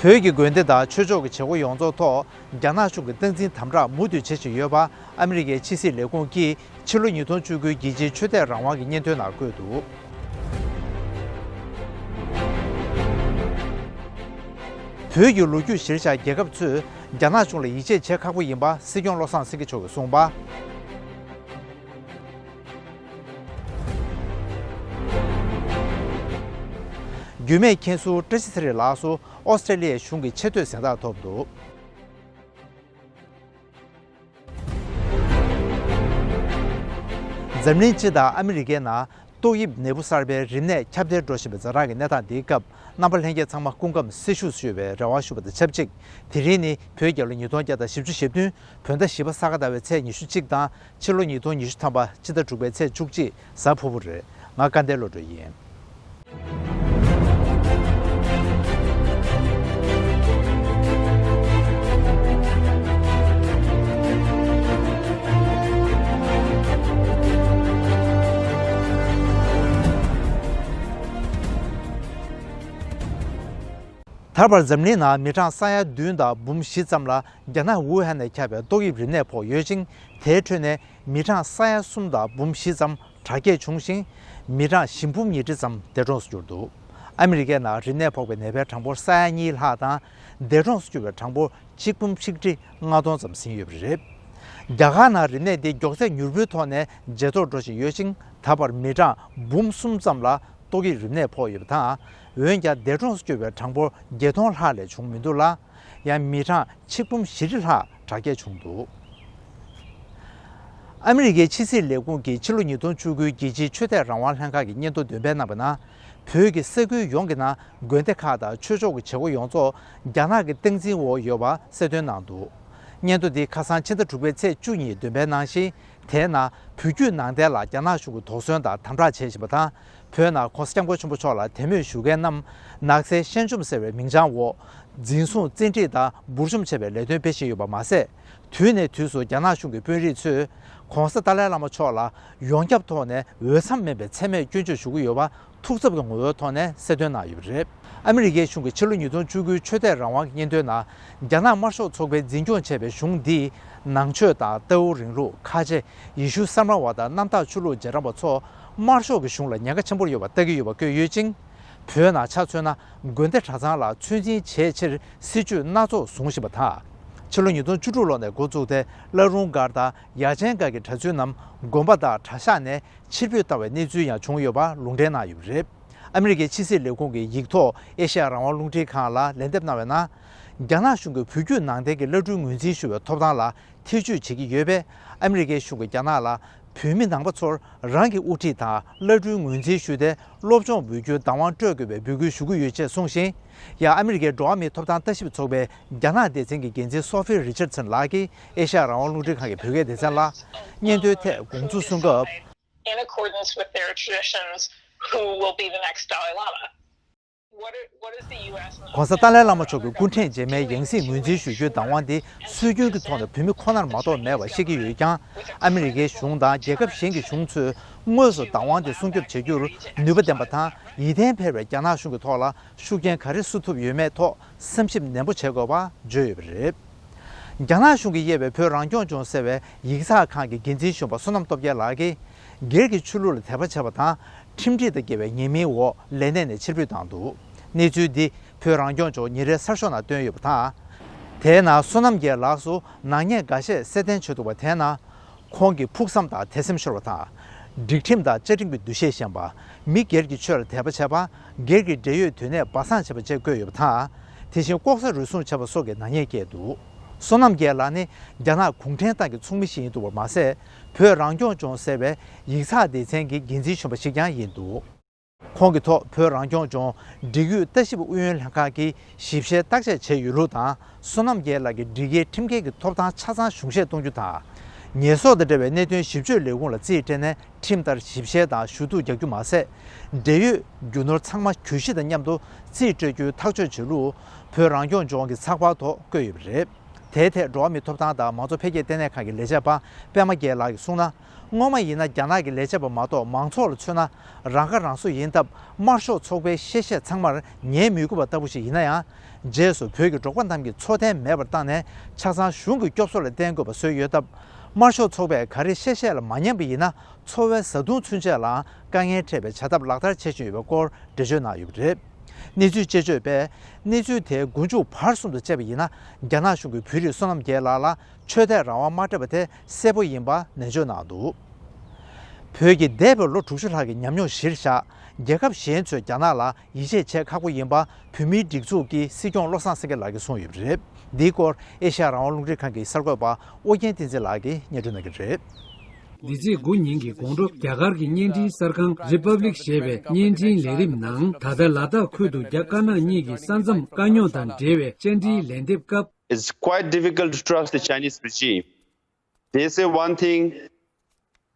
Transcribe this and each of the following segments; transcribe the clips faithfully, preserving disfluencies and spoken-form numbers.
བོད་ཀྱི་དགོན་སྡེ་དང་ཆོས་ཕྱོགས་ཀྱི་བྱེད་སྒོ་ཡོངས་རྫོགས་ཐོག་རྒྱ་ནག་གཞུང་གི་སྟངས་འཛིན་དམ་དྲག་མུ་མཐུད་བྱེད་བཞིན་ཡོད་པ་ཨ་མི་རི་ཀའི་ཕྱི་སྲིད་ལས་ཁུངས་ཀྱིས་ཕྱི་ལོ་ཉིས་སྟོང་བཅུ་དགུའི་རྒྱལ་སྤྱིའི་ཆོས་དད་རང་དབང་གི་སྙན་ཐོའི་ནང་བཀོད་འདུག་བོད་ཀྱི་ལོ་རྒྱུས་གཞིར་བཞག་རྒྱལ་ཁབ་ཚོས་རྒྱ་ནག་གཞུང་ལ་ཡིད་ཆེས་བྱེད་ཁག་པོ་ཡིན་པ་སྲིད་སྐྱོང་བློ་བཟང་སེང་གེ་མཆོག་གིས་གསུངས་པ། རྒྱུད་སྨད་མཁན་ཟུར་བཀྲ་ཤིས་ཚེ་རིང་ལགས་སུ་ཨོ་སི་ཀྲེ་ལི་ཡའི་གཞུང་གི་ཆེ་བསྟོད་གཟེངས་རྟགས་ཐོབ་འདུག་འཛམ་གླིང་སྤྱི་དང་ཨ་མི་རི་ཀའི་ནང་ཏོག་དབྱིབས་ནད་འབུ་གསར་པའི་རིམས་ནད་ཁྱབ་གདལ་འགྲོ་བཞིན་པའི་ཛ་དྲག་གི་གནས་སྟངས་འདིའི་སྐབས་རྣམ་པ་ལྷན་རྒྱས་ཚང་མ་སྐུ་ཁམས་བཟང་པོ་ཞུ་བའི་རེ་བ་ཞུ་བ་དང་ཆབས་ཅིག་དེ་རིང་ནི་བོད་རྒྱལ་ལོ་ཉིས་སྟོང་བརྒྱ་དང་བཞི་བཅུ་ཞེ་བདུན་བོད་ཟླ་བཞི་པ་ས་ག་ཟླ་བའི་ཚེས་ཉི་ཤུ་གཅིག་དང་ཕྱི་ལོ་ཉིས་སྟོང་ཉི་ཤུ་ཐམ་པ་སྤྱི་ཟླ་དྲུག་པའི་ཚེས་བཅུ་གཅིག་གཟའ་ཕུར་བུ་རེད། ང་སྐལ་ལྡན་བློ་གྲོས་ཡིན། ད་བར་འཛམ་གླིང་ནང་མི་གྲངས་ས་ཡ་བདུན་དང་འབུམ་བཞི་ཙམ་ལ་རྒྱ་ནག་ཝུ་ཧན་ནས་ཁྱབ་པའི་ཏོག་དབྱིབས་རིམས་ནད་ཕོག་ཡོད་ཅིང་། དེའི་ཁྲོད་ནས་མི་གྲངས་ས་ཡ་གསུམ་དང་འབུམ་བཞི་ཙམ་དྲག་སྐྱེད་བྱུང་ཞིང་། མི་གྲངས་བཞི་འབུམ་ཉིས་ཁྲི་ཙམ་འདས་གྲོངས་སུ་གྱུར་འདུག་ཨ་མི་རི་ཀའི་ནང་རིམས་ནད་ཕོག་པའི་ནད་པའི་གྲངས་འབོར་ས་ཡ་གཉིས་ལྷག་དང་། འདས་གྲོངས་སུ་གྱུར་པའི་གྲངས་འབོར་གཅིག་འབུམ་ཆིག་ཁྲི་ལྔ་སྟོང་ཙམ་ཟིན་ཡོད་པ་རེད། རྒྱ་གར་ནང་རིམས་ནད་འདི་མགྱོགས་ཚད་མྱུར་པོའི་ཐོག་ནས་ཇེ་མཐོར་འགྲོ་བཞིན་ཡོད་ཅིང་། ད་བར་མི་གྲངས་འབུམ་གསུམ་ཙམ་ལ་ཏོག་དབྱིབས་རིམས་ནད་ཕོག་ཡོད་པ་དང་། འོན་ཀྱང་འདས་གྲོངས་སུ་གྱུར་པའི་གྲངས་འབོར་བརྒྱད་སྟོང་ལྷག་ལས་བྱུང་མི་འདུག་ལ། ཡང་མི་གྲངས་ཆིག་འབུམ་བཞི་ཁྲི་ལྷག་དྲག་སྐྱེད་བྱུང་འདུག་ཨ་མི་རི་ཀའི་ཕྱི་སྲིད་ལས་ཁུངས་ཀྱིས་ཕྱི་ལོ་ཉིས་སྟོང་བཅུ་དགུའི་རྒྱལ་སྤྱིའི་ཆོས་དད་རང་དབང་ལྷན་ཁང་གི་སྙན་ཐོ་འདོན་སྤེལ་གནང་བ་ན། བོད་ཀྱི་ས་ཁུལ་ཡོངས་ཀྱི་ནང་དགོན་སྡེ་ཁག་དང་ཆོས་ཕྱོགས་ཀྱི་བྱེད་སྒོ་ཡོངས་རྫོགས་རྒྱ་ནག་གི་སྟངས་འཛིན་འོག་ཡོད་པ་གསལ་སྟོན་གནང་འདུག་སྙན་ཐོ་འདི་ཁ་སང་ཕྱི་ཟླ་དྲུག་པའི་ཚེས་བཅུ་ཉིན་འདོན་སྤེལ་གནང་ཞིང་། དེའི་ནང་བོད་བརྒྱུད་ནང་བསྟན་ལ་རྒྱ་ནག་གཞུང་གིས་དོགས་ཟོན་དང་དམ་དྲག་བྱེད་བཞིན་པ་དང་། བོད་ནང་༧གོང་ས་༧སྐྱབས་མགོན་ཆེན་པོ་མཆོག་ལ་དད་མོས་ཞུ་མཁན་རྣམས་ནགས་ཚལ་བཤན་ཆོམ་ཟེར་བའི་མིང་བྱང་འོག་འཛིན་བཟུང་བཙན་ཁྲིད་དང་འབུར་འཇོམས་བྱས་པའི་ལས་དོན་སྤེལ་བཞིན་ཡོད་པ་མ་ཟད། དུས་ནས་དུས་སུ་རྒྱ་ནག་གཞུང་གི་དཔོན་རིགས་ཚོས་༧གོང་ས་ཏཱ་ལའི་བླ་མ་མཆོག་ལ་ཡོངས་ཁྱབ་ཐོག་ནས་འོས་འཚམ་མིན་པའི་མཚན་སྨད་སྐྱོན་བརྗོད་ཞུ་གི་ཡོད་པ་ཐུགས་འཚབ་ཀྱི་ངོ་བོའི་ཐོག་ནས་གསལ་སྟོན་གནང་ཡོད་པ་རེད། ཨ་མི་རི་ཀའི་གཞུང་གིས་ཕྱི་ལོ་ཉིས་སྟོང་བཅུ་དགུའི་ཆོས་དད་རང་དབང་གི་སྙན་ཐོའི་ནང་། རྒྱ་ནག་དམར་ཤོག་ཚོགས་པས་འཛིན་སྐྱོང་བྱས་པའི་གཞུང་འདིས་ནང་ཆོས་དང་ལྟ་བ་རིང་ལུགས། ཁ་ཆེ། ཡེ་ཤུ་གསར་མ་བ་དང་གནམ་བདག་ཆོས་ལུགས་རྗེས་འབྲང་པ་ཚོ་དམར་ཤོག་གི་གཞུང་ལ་ཉེན་ཁ་ཆེན་པོར་ཡོད་པ་ལྟ་གི་ཡོད་པ་བཀོད་ཡོད་ཅིང་། བོད་ནང་ཆ་མཚོན་ན་དགོན་སྡེ་གྲྭ་ཚང་ལ་ཚོད་འཛིན་བྱེད་ཕྱིར་སྲིད་ཇུས་སྣ་ཚོགས་བཟུང་བཞིན་པ་དང་། ཕྱི་ལོ་ཉིས་སྟོང་བཅུ་དྲུག་ལོ་ནས་འགོ་བཙུགས་ཏེ་བླ་རུང་སྒར་དང་ཡ་ཆེན་སྒར་གྱི་གྲྭ་བཙུན་རྣམས་དགོན་པ་དང་གྲྭ་ཤག་ནས་ཕྱིར་འབུད་བཏང་བའི་གནས་ཚུལ་ཡང་བྱུང་ཡོད་པ་ལུང་འདྲེན་གནང་ཡོད་པ་རེད། ཨ་མི་རི་ཀའི་ཕྱི་སྲིད་ལས་ཁུངས་ཀྱི་ཡིག་ཐོག་ཨེ་ཤ་ཡ་རང་དབང་རླུང་འཕྲིན་ཁང་ལ་ལན་འདེབས་གནང་བའི་ནང་། རྒྱ་ནག་གཞུང་གིས་བོད་བརྒྱུད་ནང་བསྟན་གྱི་བླ་སྤྲུལ་ངོས་འཛིན་ཞུ་བའི་ཐོབ་ཐང་ལ་ཐེ་བྱུས་བྱེད་ཀྱི་ཡོད་པས། ཨ་མི་རི་ཀའི་གཞུང་གིས་རྒྱ་ནག་ལ་བོད་མི་ནང་པ་ཚོར་རང་གི་དབུ་ཁྲིད་དང་བླ་སྤྲུལ་ངོས་འཛིན་ཞུས་ཏེ་སློབ་སྦྱོང་འབུལ་རྒྱུའི་བདག་དབང་སྤྲོད་དགོས་པའི་འབོད་སྐུལ་ཞུ་གི་ཡོད་ཅེས་གསུངས་ཤིང་། ཡང་ཨ་མི་རི་ཀའི་འགྲོ་བ་མིའི་ཐོབ་ཐང་ལྟ་ཞིབ་ཚོགས་པའི་རྒྱ་ནག་སྡེ་ཚན་གྱི་འགན་འཛིན་སོ་ཧྥི་རི་ཆར་ཙན་ལགས་ཀྱིས་ཨེ་ཤ་ཡ་རང་དབང་རླུང་འཕྲིན་ཁང་གི་བོད་སྐད་སྡེ་ཚན་ལ་སྙན་ཐོའི་ཐད་དགོངས་ཚུལ་གསུངས་སྐབས། In accordance with their traditions, who will be the next Dalai Lama? What i- what is the U S and གོང་ས་ཏཱ་ལའི་བླ་མ་མཆོག་གི་སྐུ་ཕྲེང་རྗེས་མའི་ཡང་སྲིད་ངོས་འཛིན་ཞུ་རྒྱུའི་བདག་དབང་དེ་སྲོལ་རྒྱུན་གྱི་ཐོག་ནས་བོད་མི་ཁོ་ནར་མ་གཏོགས་མེད་པ་ཤེས་ཀྱི་ཡོད་ཀྱང་། ཨ་མི་རི་ཀའི་གཞུང་དང་རྒྱལ་ཁབ་གཞན་གྱི་གཞུང་ཚོས་དངོས་སུ་བདག་དབང་དེ་སྲུང་སྐྱོབ་བྱེད་རྒྱུར་ནུས་པ་ལྡན་པ་དང་། ཡིད་བརྟན་འཕེར་བའི་རྒྱ་ནག་གཞུང་གི་ཐོག་ལ་ཤུགས་རྐྱེན་ག་རེ་བཟོ་ཐུབ་ཡོད་མེད་ཐོག་བསམ་ཞིབ་ནན་པོ་བྱེད་དགོས་པ་བརྗོད་ཡོད་པ་རེད། རྒྱ་ནག་གཞུང་གིས་དབྱེ་བའི་བོད་རང་སྐྱོང་ལྗོངས་ཟེར་བའི་ཡིག་ཚགས་ཁང་གི་འགན་འཛིན་གཞོན་པ་བསོད་ནམས་སྟོབས་རྒྱལ་ལགས་ཀྱིས། སྒེར་གྱི་ཆོས་ལུགས་ལ་དད་པ་བྱས་པ་དང་། ཁྲིམས་སྒྲིག་དང་འགལ་བའི་ཉེས་མིང་འོག་ལས་གནས་ནས་ཕྱིར་འབུད་བཏང་འདུག་གནས་ཚུལ་འདི་བོད་རང་སྐྱོང་ལྗོངས་ཉིན་རེའི་གསར་ཤོག་ནང་བཏོན་ཡོད་པ་དང་། དེའི་ནང་བསོད་ནམས་རྒྱལ་ལགས་སུ་ནག་ཉེས་འགའ་ཤས་གསལ་བསྟན་བྱས་འདུག་པ། དེའི་ནང་། ཁོང་གིས་ཕུགས་བསམ་དང་དད་སེམས་ཤོར་བ་དང་། སྒྲིག་ཁྲིམས་དང་བཅའ་ཁྲིམས་ཀྱི་འདུ་ཤེས་ཞན་པ། མི་སྒེར་གྱི་ཆོས་ལ་དད་པ་བྱས་པ། སྒེར་གྱི་འབྲེལ་ཡོད་དོན་གནད་སྦ་གསང་བྱས་པ་བཅས་བཀོད་ཡོད་པ་དང་། དེ་བཞིན་ལྐོག་ཟ་རུལ་སུངས་བྱས་པ་སོགས་ཀྱི་ནག་ཉེས་བཀལ་འདུག་བསོད་ནམས་རྒྱལ་ལགས་ནི་རྒྱ་ནག་གུང་ཁྲན་ཏང་གི་ཚོགས་མི་ཞིག་ཡིན་འདུག་པ་མ་ཟད། བོད་རང་སྐྱོང་ལྗོངས་ཟེར་བའི་ཡིག་ཚགས་སྡེ་ཚན་གྱི་འགན་འཛིན་གཞོན་པ་ཞིག་ཀྱང་ཡིན་འདུག་ཁོང་གི་ཐོག་བོད་རང་སྐྱོང་ལྗོངས་སྒྲིག་ཡིག་ལྟ་ཞིབ་ཨུ་ཡོན་ལྷན་ཁང་གིས་ཞིབ་བཤེར་བརྟག་དཔྱད་བྱས་ཡོད་ལུགས་དང་། བསོད་ནམས་རྒྱལ་ལགས་ཀྱི་སྒྲིག་འགལ་ཁྲིམས་འགལ་གྱི་ཐོབ་ཐང་ཆ་ཚང་གཞུང་བཞེས་གཏོང་རྒྱུ་དང་། ཉེས་གསོག་དང་འབྲེལ་བའི་གནད་དོན་ཞིབ་དཔྱོད་ལས་ཁུངས་ལ་རྩིས་སྤྲད་ནས་ཁྲིམས་ལྟར་ཞིབ་བཤེར་དང་ཞུ་གཏུག་རྒྱག་རྒྱུ་མ་ཟད། འབྲེལ་ཡོད་རྒྱུ་ནོར་ཚང་མ་གྱོད་གཞི་དང་མཉམ་དུ་རྩིས་སྤྲོད་རྒྱུའི་ཐག་གཅོད་བྱེད་ལུགས་བོད་རང་སྐྱོང་ལྗོངས་ཀྱི་ཚགས་པར་ཐོག་བཀོད་ཡོད་པ་རེད། དེའི་ཐད་འགྲོ་བ་མིའི་ཐོབ་ཐང་དང་མང་གཙོ་འཕེལ་རྒྱས་ལྟེ་གནས་ཁང་གི་ལས་བྱེད་པ་པད་མ་རྒྱལ་ལགས་ཀྱིས་གསུངས་ན། སྔོན་མ་ཡིན་ན་རྒྱ་ནག་གི་ལས་བྱེད་པ་མ་གཏོགས་མང་ཚོགས་ལ་མཚོན་ན་རང་ཁ་རང་གསོ་ཡིན་སྟབས། དམར་ཤོག་ཚོགས་པའི་གཤེ་གཤེ་ཚང་མར་ཉན་མི་དགོས་པ་ལྟ་བུ་ཞིག་ཡིན་ན་ཡང་། རྗེས་སུ་བོད་ཀྱི་འབྲོག་པ་རྣམས་ཀྱི་འཚོ་རྟེན་མེད་པར་བཏང་ནས། ཆ་ཚང་གཞུང་གི་སྐྱོབ་གསོ་ལ་བརྟེན་དགོས་པ་བཟོས་ཡོད་སྟབས། དམར་ཤོག་ཚོགས་པས་ག་རེ་གཤེ་གཤེ་ལ་མ་ཉན་པ་ཡིན་ན། འཚོ་བའི་བཟའ་བཏུང་ཚུན་ཆད་ལའང་དཀའ་ངལ་འཕྲད་པའི་བྱ་ཐབས་ལག་བསྟར་བྱེད་བཞིན་ཡོད་པའི་སྐོར་འགྲེལ་བརྗོད་གནང་ཡོད་པ་རེད། གནས་ཚུལ་དཔྱད་བརྗོད་པས་གནས་ཚུལ་དེའི་མགོ་མཇུག་བར་གསུམ་དུ་དཔྱད་པ་ཡིན་ན། རྒྱ་ནག་གཞུང་གིས་བོད་རིགས་བསོད་ནམས་རྒྱལ་ལགས་ལ་ཆོས་དད་རང་དབང་མ་སྤྲད་པ་དེ་གསལ་པོ་ཡིན་པ་ནན་བརྗོད་གནང་འདུག་བོད་ཀྱི་འདས་པའི་ལོ་དྲུག་ཅུ་ལྷག་གི་ཉམས་མྱོང་གཞིར་བཞག་རྒྱལ་ཁབ་གཞན་ཚོས་རྒྱ་ནག་ལ་ཡིད་ཆེས་བྱེད་ཁག་པོ་ཡིན་པ། བོད་མིའི་སྒྲིག་འཛུགས་ཀྱི་སྲིད་སྐྱོང་བློ་བཟང་སེང་གེ་ལགས་ཀྱིས་གསུངས་ཡོད་པ་རེད། འདིའི་སྐོར་ཨེ་ཤ་ཡ་རང་དབང་རླུང་འཕྲིན་ཁང་གི་གསར་འགོད་པ་ཨོ་རྒྱན་བསྟན་འཛིན་ལགས་ཀྱིས་སྙན་སྒྲོན་གནང་གི་རེད། འདི་ཚེས་དགུ་ཉིན་གྱི་དགོང་དྲོ་རྒྱ་གར་གྱི་བརྙན་འཕྲིན་གསར་ཁང་Republic ཞེས་པའི་བརྙན་འཕྲིན་ལས་རིམ་ནང་། ད་ལྟ་ལ་དྭགས་ཁུལ་དུ་རྒྱ་དཀར་ནག་གཉིས་ཀྱི་ས་མཚམས་དཀའ་རྙོག་དང་འབྲེལ་བའི་བཅར་འདྲིའི་ལན་འདེབས་སྐབས། It's quite difficult to trust the Chinese regime. They say one thing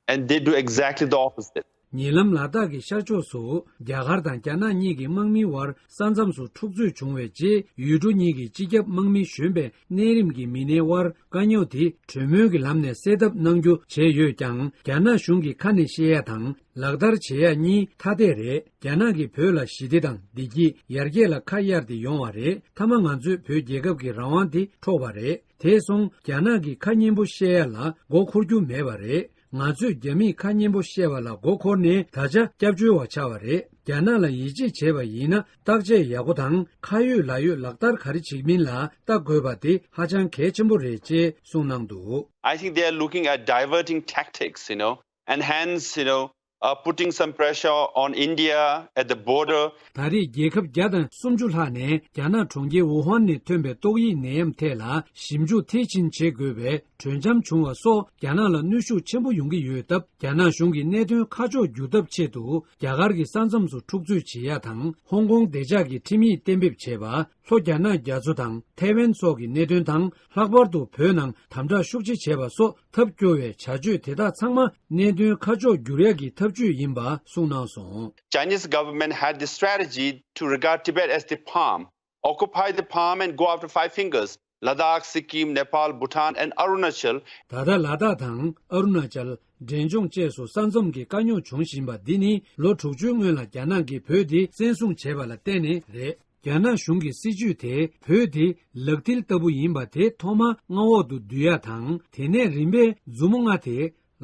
and they do exactly the opposite. ཉེ་ལམ་ལ་དྭགས་ཀྱི་ཤར་ཕྱོགས་སུ་རྒྱ་གར་དང་རྒྱ་ནག་གཉིས་ཀྱི་དམག་མིའི་དབར་ས་མཚམས་སུ་འཁྲུག་རྩོད་བྱུང་བའི་རྗེས། ཡུལ་གྲུ་གཉིས་ཀྱི་སྤྱི་ཁྱབ་དམག་མི་གཞོན་པའི་གནས་རིམ་གྱི་མི་སྣའི་དབར་དཀའ་རྙོག་དེ་གྲོས་མོལ་གྱི་ལམ་ནས་སེལ་ཐབས་གནང་རྒྱུ་བྱས་ཡོད་ཀྱང་། རྒྱ་ནག་གཞུང་གི་ཁ་ནས་བཤད་ཡ་དང་ལག་བསྟར་བྱེད་ཡ་གཉིས་ཐ་དད་རེད། རྒྱ་ནག་གིས་བོད་ལ་ཞི་བདེ་དང་བདེ་སྐྱིད་ཡར་རྒྱས་ལ་ཁ་གཡར་ཏེ་ཡོང་བ་རེད། མཐའ་མ་ང་ཚོས་བོད་རྒྱལ་ཁབ་ཀྱི་རང་དབང་དེ་འཕྲོག་པ་རེད། དེ་སོང་རྒྱ་ནག་གིས་ཁ་སྙན་པོ་བཤད་ཡ་ལ་མགོ་འཁོར་རྒྱུ་མེད་པ་རེད། ང་ཚོས་རྒྱ་མིས་ཁ་སྙན་པོ་བཤད་པ་ལ་མགོ་འཁོར་ནས་ད་ཆ་སྐྱབས་བཅོལ་བ་ཆགས་པ་རེད། རྒྱ་ནག་ལ་ཡིད་ཆེས་བྱས་པ་ཡིན་ན། བརྟག་དཔྱད་ཡག་པོ་དང་ཁ་ཡོད་ལག་ཡོད་ལག་བསྟར་ག་རེ་བྱེད་མིན་ལ་བལྟ་དགོས་པ་དེ་ཧ་ཅང་གལ་ཆེན་པོ་རེད་ཅེས་གསུངས་གནང་འདུག I think they are looking at diverting tactics, you know, and hence, you know, uh, putting some pressure on India at the border. ད་རེས་རྒྱལ་ཁབ་བརྒྱ་དང་སུམ་ཅུ་ལྷག་ནས་རྒྱ་ནག་གྲོང་ཁྱེར་ཝུ་ཧན་ནས་ཐོན་པའི་ཏོག་དབྱིབས་ནད་ཡམས་ཐད་ལ་ཞིབ་འཇུག་མཐིལ་ཕྱིན་བྱེད་དགོས་པའི་གྲོས་འཆམ་བྱུང་བ་སོགས་རྒྱ་ནག་ལ་གནོན་ཤུགས་ཆེན་པོ་ཡོང་གི་ཡོད་སྟབས། རྒྱ་ནག་གཞུང་གིས་གནད་དོན་ཁ་ཕྱོགས་བསྒྱུར་ཐབས་ཆེད་དུ་རྒྱ་གར་གྱི་ས་མཚམས་སུ་འཁྲུག་རྩོད་བྱེད་ཡ་དང་། ཧོང་ཀོང་བདེ་འཇགས་ཀྱི་ཁྲིམས་ཡིག་གཏན་འབེབས་བྱས་པ། ལྷོ་རྒྱ་ནག་རྒྱ་མཚོ་དང་ཐའེ་ཝན་སོགས་ཀྱི་གནད་དོན་དང་། ལྷག་པར་དུ་བོད་ནང་དམ་དྲག་ཤུགས་ཆེ་བྱས་པ་སོགས་ཐབས་སྐྱོ་བའི་བྱ་སྤྱོད་དེ་དག་ཚང་མ་གནད་དོན་ཁ་ཕྱོགས་བསྒྱུར་ཡག་གི་ཐབས་ཇུས་ཡིན་པ་གསུངས་གནང་སོང་། Chinese government had this strategy to regard Tibet as the palm, occupy the palm and go after Five Fingers, Ladakh, Sikkim, Nepal, Bhutan and Arunachal. ད་ལྟ་ལ་དྭགས་དང་ཨ་རུ་ན་ཅལ། འབྲས་ལྗོངས་བཅས་སུ་ས་མཚམས་ཀྱི་དཀའ་རྙོག་བྱུང་བཞིན་པ་འདི་ནི་ལོ་དྲུག་ཅུའི་སྔོན་ལ་རྒྱ་ནག་གིས་བོད་འདི་བཙན་བཟུང་བྱས་པ་ལ་བརྟེན་ནས་རེད། རྒྱ་ནག་གཞུང་གི་སྲིད་ཇུས་དེ་བོད་དེ་ལག་མཐིལ་ལྟ་བུ་ཡིན་པ་དེ་ཐོག་མར་མངའ་འོག་ཏུ་བསྡུ་ཡ་དང་། དེ་ནས་རིམ་པས་མཛུབ་མོ་ལྔ་དེ་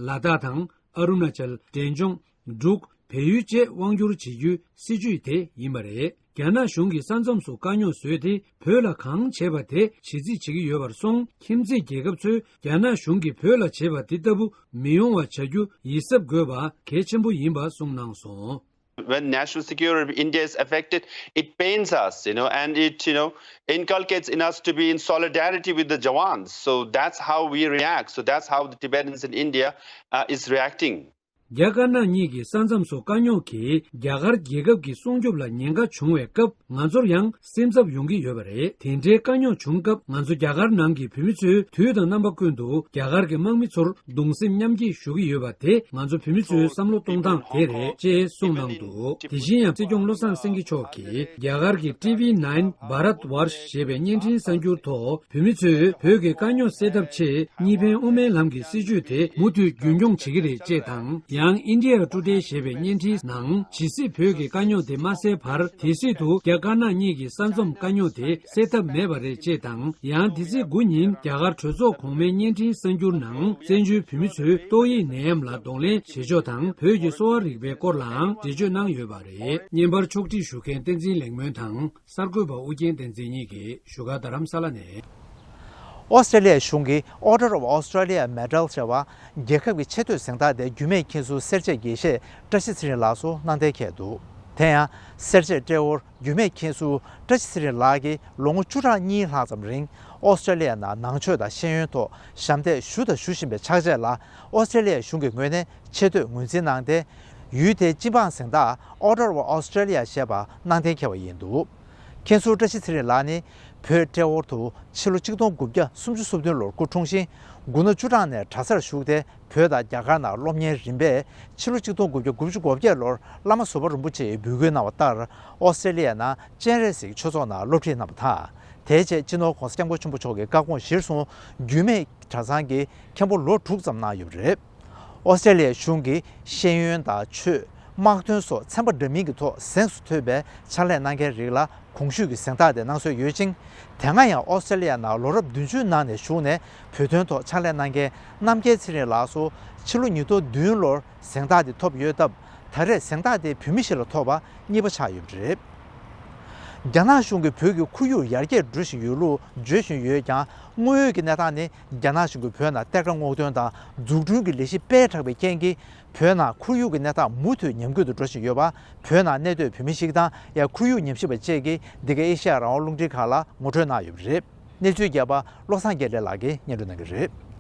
ལ་དྭགས་དང་ཨ་རུ་ན་ཅལ། འབྲས་ལྗོངས། འབྲུག་བལ་ཡུལ་བཅས་དབང་བསྒྱུར་བྱེད་རྒྱུའི་སྲིད་ཇུས་དེ་ཡིན་པ་རེད། རྒྱ་ནག་གཞུང་གིས་ས་མཚམས་སུ་དཀའ་རྙོག་བཟོས་ཏེ་བོད་ལ་གང་བྱས་པ་དེ་ཇི་སྲིད་བྱེད་ཀྱི་ཡོད་པར་སོང་། ཁྱིམ་མཚེས་རྒྱལ་ཁབ་ཚོས་རྒྱ་ནག་གཞུང་གིས་བོད་ལ་བྱས་པ་དེ་ལྟ་བུ་མི་ཡོང་བ་བྱ་རྒྱུ་ཡིད་གཟབ་དགོས་པ་གལ་ཆེན་པོ་ཡིན་པ་གསུངས་གནང་སོང་། When national security of India is affected, it pains us, you know, and it, you know, inculcates in us to be in solidarity with the Jawans. So that's how we react. So that's how the Tibetans in India uh, is reacting. རྒྱ་དཀར་ནག་གཉིས་ཀྱི་ས་མཚམས་སུ་དཀའ་རྙོག་གིས་རྒྱ་གར་རྒྱལ་ཁབ་ཀྱི་སྲུང་སྐྱོབ་ལ་ཉེན་ཁ་བྱུང་བའི་སྐབས། ང་ཚོར་ཡང་སེམས་འཚབ་ཡོང་གི་ཡོད་པ་རེད། དེ་འདྲའི་དཀའ་རྙོག་བྱུང་སྐབས། ང་ཚོ་རྒྱ་གར་ནང་གི་བོད་མི་ཚོས་དུས་དང་རྣམ་པ་ཀུན་ཏུ་རྒྱ་གར་གྱི་དམག་མི་ཚོར་གདུང་སེམས་མཉམ་སྐྱེད་ཞུ་གི་ཡོད་པ་དེ་ང་ཚོ་བོད་མི་ཚོའི་བསམ་བློ་གཏོང་སྟངས་དེ་རེད་ཅེས་གསུངས་གནང་འདུག་དེ་བཞིན་ཡང་སྲིད་སྐྱོང་བློ་བཟང་སེང་གེ་མཆོག་གིས་རྒྱ་གར་གྱི་ཊི་ཝི་ནཱའིན་Bharat Varsha ཞེས་པའི་བརྙན་འཕྲིན་གསར་འགྱུར་ཐོག་བོད་མི་ཚོས་བོད་ཀྱི་དཀའ་རྙོག་སེལ་ཐབས་ཆེད་གཉིས་ཕན་དབུ་མའི་ལམ་གྱི་སྲིད་བྱུས་དེ་མུ་མཐུད་རྒྱུན་འཁྱོངས་བྱེད་ཀྱི་རེད་ཅེས་དང་། ཡང་India Today ཞེས་པའི་བརྙན་འཕྲིན་ནང་ཇི་སྲིད་བོད་ཀྱི་དཀའ་རྙོག་དེ་མ་སེལ་བར་དེ་སྲིད་དུ་རྒྱ་དཀར་ནག་གཉིས་ཀྱི་ས་མཚམས་དཀའ་རྙོག་དེ་སེལ་ཐབས་མེད་པ་རེད་ཅེས་དང་། ཡང་འདི་ཚེས་དགུ་ཉིན་རྒྱ་གར་གྲོས་ཚོགས་གོང་མའི་བརྙན་འཕྲིན་གསར་འགྱུར་ནང་བཙན་བྱོལ་བོད་མི་ཚོས་ཏོག་དབྱིབས་ནད་ཡམས་ལ་གདོང་ལེན་བྱེད་ཕྱོགས་དང་བོད་ཀྱི་གསོ་བ་རིག་པའི་སྐོར་ལའང་འགྲེལ་བརྗོད་གནང་ཡོད་པ་རེད། བརྙན་པར་ཕྱོགས་སྒྲིག་ཞུ་མཁན་བསྟན་འཛིན་ལེགས་སྨོན་དང་། གསར་འགོད་པ་ཨུ་རྒྱན་བསྟན་འཛིན་གཉིས་ཀྱིས་བཞུགས་སྒར་རྡ་རམ་ས་ལ་ནས། ཨོ་སི་ཀྲེ་ལི་ཡ་གཞུང་གི་Order of Australia Medal ཞེས་པ་རྒྱལ་ཁབ་ཀྱི་ཆེ་བསྟོད་གཟེངས་རྟགས་དེ་རྒྱུད་སྨད་མཁན་ཟུར་སེར་བྱེས་དགེ་བཤེས་བཀྲ་ཤིས་ཚེ་རིང་ལགས་སུ་གནང་གཏན་འཁེལ་འདུག་དེ་ཡང་སེར་བྱེས་ཏྲེ་ཧོར་རྒྱུད་སྨད་མཁན་ཟུར་བཀྲ་ཤིས་ཚེ་རིང་ལགས་ཀྱིས་ལོ་ངོ་བཅུ་ཕྲག་གཉིས་ལྷག་ཙམ་རིང་ཨོ་སི་ཀྲེ་ལི་ཡ་ནང་ནང་ཆོས་དང་ཤེས་ཡོན་ཐོག་ཞབས་འདེགས་ཞུ་དང་ཞུ་བཞིན་པའི་ཕྱག་རྗེས་ལ་ཨོ་སི་ཀྲེ་ལི་ཡ་གཞུང་གི་ངོས་ནས་ཆེ་བསྟོད་ངོས་འཛིན་གནང་སྟེ། ཡུལ་དེའི་སྤྱི་འབངས་གཟེངས་རྟགས་Order of Australia ཞེས་པ་གནང་གཏན་འཁེལ་བ་ཡིན་འདུག་མཁན་ཟུར་བཀྲ་ཤིས་ཚེ་རིང་ལགས་ནི་བོད་ཏྲེ་ཧོར་དུ་ཕྱི་ལོ་ཆིག་སྟོང་དགུ་བརྒྱ་སུམ་ཅུ་སོ་བདུན་ལོར་སྐུ་འཁྲུངས་ཤིང་། དགུང་ལོ་བཅུ་གྲངས་ནས་གྲྭ་སར་ཞུགས་ཏེ། བོད་དང་རྒྱ་གར་ནང་སློབ་གཉེར་རིམ་པས་ཕྱི་ལོ་ཆིག་སྟོང་དགུ་བརྒྱ་དགུ་བཅུ་གོ་བརྒྱད་ལོར་བླ་མ་ཟུར་པ་རིན་པོ་ཆེའི་འབོད་སྐུལ་གནང་བ་ལྟར། ཨོ་སི་ཀྲེ་ལི་ཡ་ནང་སྤྱན་རས་གཟིགས་ཆོས་ཚོགས་ནང་སློབ་ཁྲིད་གནང་བ་དང་ དེའི་རྗེས་སྤྱི་ནོར་༧གོང་ས་༧སྐྱབས་མགོན་ཆེན་པོ་མཆོག་གི་བཀའ་དགོངས་གཞིར་བཟུང་རྒྱུད་སྨད་གྲྭ་ཚང་གི་མཁན་པོ་ལོ་དྲུག་ཙམ་གནང་ཡོད་པ་རེད། ཨོ་སི་ཀྲེ་ལི་ཡའི་གཞུང་གིས་ཤེས་ཡོན་དང་ཆོས། དམག་དོན་སོགས་ཚན་པ་འདྲ་མིན་གྱི་ཐོག་གཟེངས་སུ་ཐོན་པའི་ཕྱག་ལས་གནང་མཁན་རིགས་ལ་གོང་ཞུས་ཀྱི་གཟེངས་རྟགས་དེ་གནང་སྲོལ་ཡོད་ཅིང་། དེ་སྔ་ཡང་ཨོ་སི་ཀྲེ་ལི་ཡ་ནང་ལོ་རབས་བདུན་ཅུའི་ནང་ནས་ཞུགས་ནས་བོད་དོན་ཐོག་ཕྱག་ལས་གནང་མཁན་རྣམ་རྒྱལ་ཚེ་རིང་ལགས་སུ་ཕྱི་ལོ་ཉིས་སྟོང་བདུན་ལོར་གཟེངས་རྟགས་དེ་ཐོབ་ཡོད་སྟབས། ད་རེས་གཟེངས་རྟགས་དེ་བོད་མི་ཞིག་ལ་ཐོབ་པ་གཉིས་པ་ཆགས་ཡོད་པ་རེད། རྒྱ་ནག་གཞུང་གིས་བོད་ཀྱི་ཁོར་ཡུག་ཡར་རྒྱས་འགྲོ་བཞིན་ཡོད་ལུགས་བརྗོད་བཞིན་ཡོད་ཀྱང་། དངོས་ཡོད་ཀྱི་གནས་སྟངས་ནི། རྒྱ་ནག་གཞུང་གིས་བོད་ནང་གཏེར་ཁ་སྔོག་འདོན་དང་འཛུགས་སྐྲུན་གྱི་ལས་གཞི་སྤེལ་དྲགས་པའི་རྐྱེན་གྱིས། བོད་ནང་ཁོར་ཡུག་གི་གནས་སྟངས་མུ་མཐུད་ཉམས་རྒུད་དུ་འགྲོ་བཞིན་ཡོད་པ། བོད་ནང་གནས་སྡོད་བོད་མི་ཞིག་དང་ཡང་ཁོར་ཡུག་ཉམས་ཞིབ་པ་བཅས་ཀྱིས་འདི་ག་ཨེ་ཤེ་ཡ་རང་དབང་རླུང་འཕྲིན་ཁང་ལ་ངོ་སྤྲོད་གནང་ཡོད་པ་རེད། གནས་ཚུལ་རྒྱས་པ་བློ་བཟང་དགེ་ལེགས་ལགས་ཀྱིས་སྙན་སྒྲོན་གནང་གི་རེད།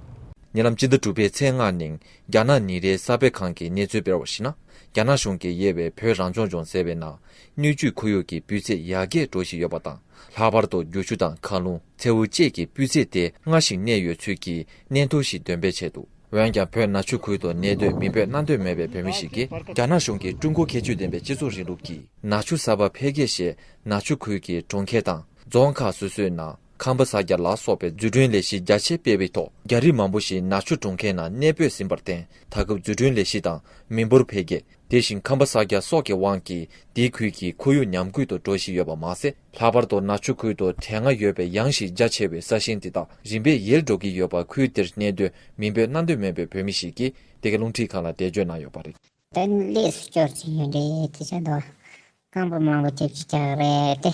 ཉེ་ལམ་སྤྱི་ཟླ་དྲུག་པའི་ཚེས་ལྔ་ཉིན་རྒྱ་ནག་ཉིན་རེའི་གསར་སྤེལ་ཁང་གིས་གནས་ཚུལ་སྤེལ་བར་གཞིགས་ན། རྒྱ་ནག་གཞུང་གིས་དབྱེ་བའི་བོད་རང་སྐྱོང་ལྗོངས་ཟེར་བའི་ནང་། སྣོད་བཅུད་ཁོར་ཡུག་གི་སྤུས་ཚད་ཡར་རྒྱས་འགྲོ་བཞིན་ཡོད་པ་དང་། ལྷག་པར་དུ་རྒྱུ་ཆུ་དང་མཁའ་རླུང་། མཚེའུ་བཅས་ཀྱི་སྤུས་ཚད་དེ་སྔར་བཞིན་གནས་ཡོད་ཚུལ་གྱི་སྙན་ཐོ་ཞིག་འདོན་སྤེལ་བྱས་འདུག་འོན་ཀྱང་བོད་ནག་ཆུ་ཁུལ་དུ་གནས་སྡོད་མིང་འབོད་གནང་འདོད་མེད་པའི་བོད་མི་ཞིག་གིས། རྒྱ་ནག་གཞུང་གིས་ཀྲུང་གོ་ཁྱད་ཆོས་ལྡན་པའི་སྤྱི་ཚོགས་རིང་ལུགས་ཀྱི་ནག་ཆུ་གསར་པ་འཕེལ་རྒྱས་ཞེས་ནག་ཆུ་ཁུལ་གྱི་གྲོང་ཁྱེར་དང་རྫོང་ཁག་སོ་སོའི་ནང་། ཁམས་པ་གསར་རྒྱག་ལ་སོགས་པའི་འཛུགས་སྐྲུན་ལས་གཞི་རྒྱ་ཆེ་སྤེལ་བའི་ཐོག་རྒྱ་རིགས་མང་པོ་ཞིག་ནག་ཆུ་གྲོང་ཁྱེར་ནང་གནས་སྤོས་ཟིན་པར་བརྟེན། ད་སྐབས་འཛུགས་སྐྲུན་ལས་གཞི་དང་མི་འབོར་འཕེལ་རྒྱས། དེ་བཞིན་ཁམས་པ་གསར་རྒྱག་སོགས་ཀྱི་དབང་གིས་དེའི་ཁུལ་གྱི་ཁོར་ཡུག་ཉམས་རྒུད་དུ་འགྲོ་བཞིན་ཡོད་པ་མ་ཟད། ལྷག་པར་དུ་ནག་ཆུ་ཁུལ་དུ་དེ་སྔ་ཡོད་པའི་ཡངས་ཤིང་རྒྱ་ཆེ་བའི་ས་ཞིང་དེ་དག་རིམ་པས་ཡལ་འགྲོ་གི་ཡོད་པ། ཁུལ་དེར་གནས་སྡོད་མིང་འབོད་གནང་འདོད་མེད་པའི་བོད་མི་ཞིག་གིས་འདི་ག་རླུང་འཕྲིན་ཁང་ལ་འགྲེལ་བརྗོད་གནང་ཡོད་པ་རེད། ད་ལས་སུ་སྐྱོར་གྱི་ཡོད་རེད། དེ་ཚོ་དང་རྐང་པ་མང་པོ་རྒྱབ་ཀྱི་རྒྱག་རེད་དེ།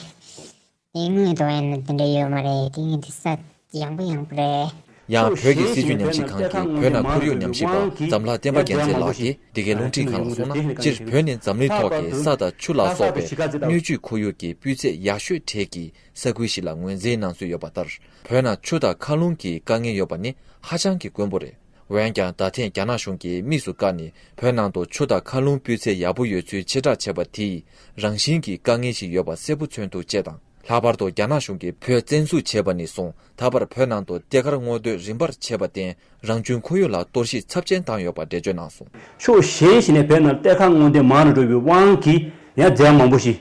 དེ་དངུལ་དོ་ཡན་དེ་འདྲ་ཡོད་མ་རེད། དེ་ངས་དེ་ས་ཡངས་པོ་ཡངས་པོ་རེད། ཡང་བོད་ཀྱི་སྲིད་བྱུས་ཉམས་ཞིབ་ཁང་གི་བོད་ནང་ཁོར་ཡུག་ཉམས་ཞིབ་པ་འཛམ་ལྷ་བསྟན་པ་རྒྱལ་མཚན་ལགས་ཀྱིས་འདི་གའི་རླུང་འཕྲིན་ཁང་ལ་གསུངས་ན། སྤྱིར་བོད་ནི་འཛམ་གླིང་ཐོག་གི་ས་དང་ཆུ་ལ་སོགས་པའི་སྣོད་བཅུད་ཁོར་ཡུག་གི་སྤུས་ཚད་ཡག་ཤོས་གྲས་ཀྱི་ས་ཁུལ་ཞིག་ལ་ངོས་འཛིན་གནང་སྲོལ་ཡོད་པ་ལྟར། བོད་ནང་ཆུ་དང་མཁའ་རླུང་གི་དཀའ་ངལ་ཡོད་པ་ནི་ཧ་ཅང་གི་དཀོན་པོ་རེད། འོན་ཀྱང་ད་ཐེངས་རྒྱ་ནག་གཞུང་གིས་དམིགས་སུ་བཀར་ནས་བོད་ནང་དུ་ཆུ་དང་མཁའ་རླུང་སྤུས་ཚད་ཡག་པོ་ཡོད་ཚུལ་ཕྱིར་བསྒྲགས་བྱས་པ་དེས་རང་བཞིན་གྱིས་དཀའ་ངལ་ཞིག་ཡོད་པ་གསལ་པོ་མཚོན་ཐུབ་ཅེས་དང་། ལྷག་པར་དུ་རྒྱ་ནག་གཞུང་གིས་བོད་བཙན་འཛུལ་བྱས་པ་ནས་བཟུང་ད་བར་བོད་ནང་དུ་གཏེར་ཁར་སྔོག་འདོན་རིམ་པར་བྱས་པར་བརྟེན། རང་བྱུང་ཁོར་ཡུག་ལ་གཏོར་བཤིག་ཚབས་ཆེན་བཏང་ཡོད་པ་འགྲེལ་བརྗོད་གནང་སོང་། ཕྱོགས་གཞན་ཞིག་ནས་བོད་ནང་གཏེར་ཁ་སྔོག་འདོན་མང་རུ་འགྲོ་བའི་དབང་གིས་ཡང་རྫས་མང་པོ་ཞིག་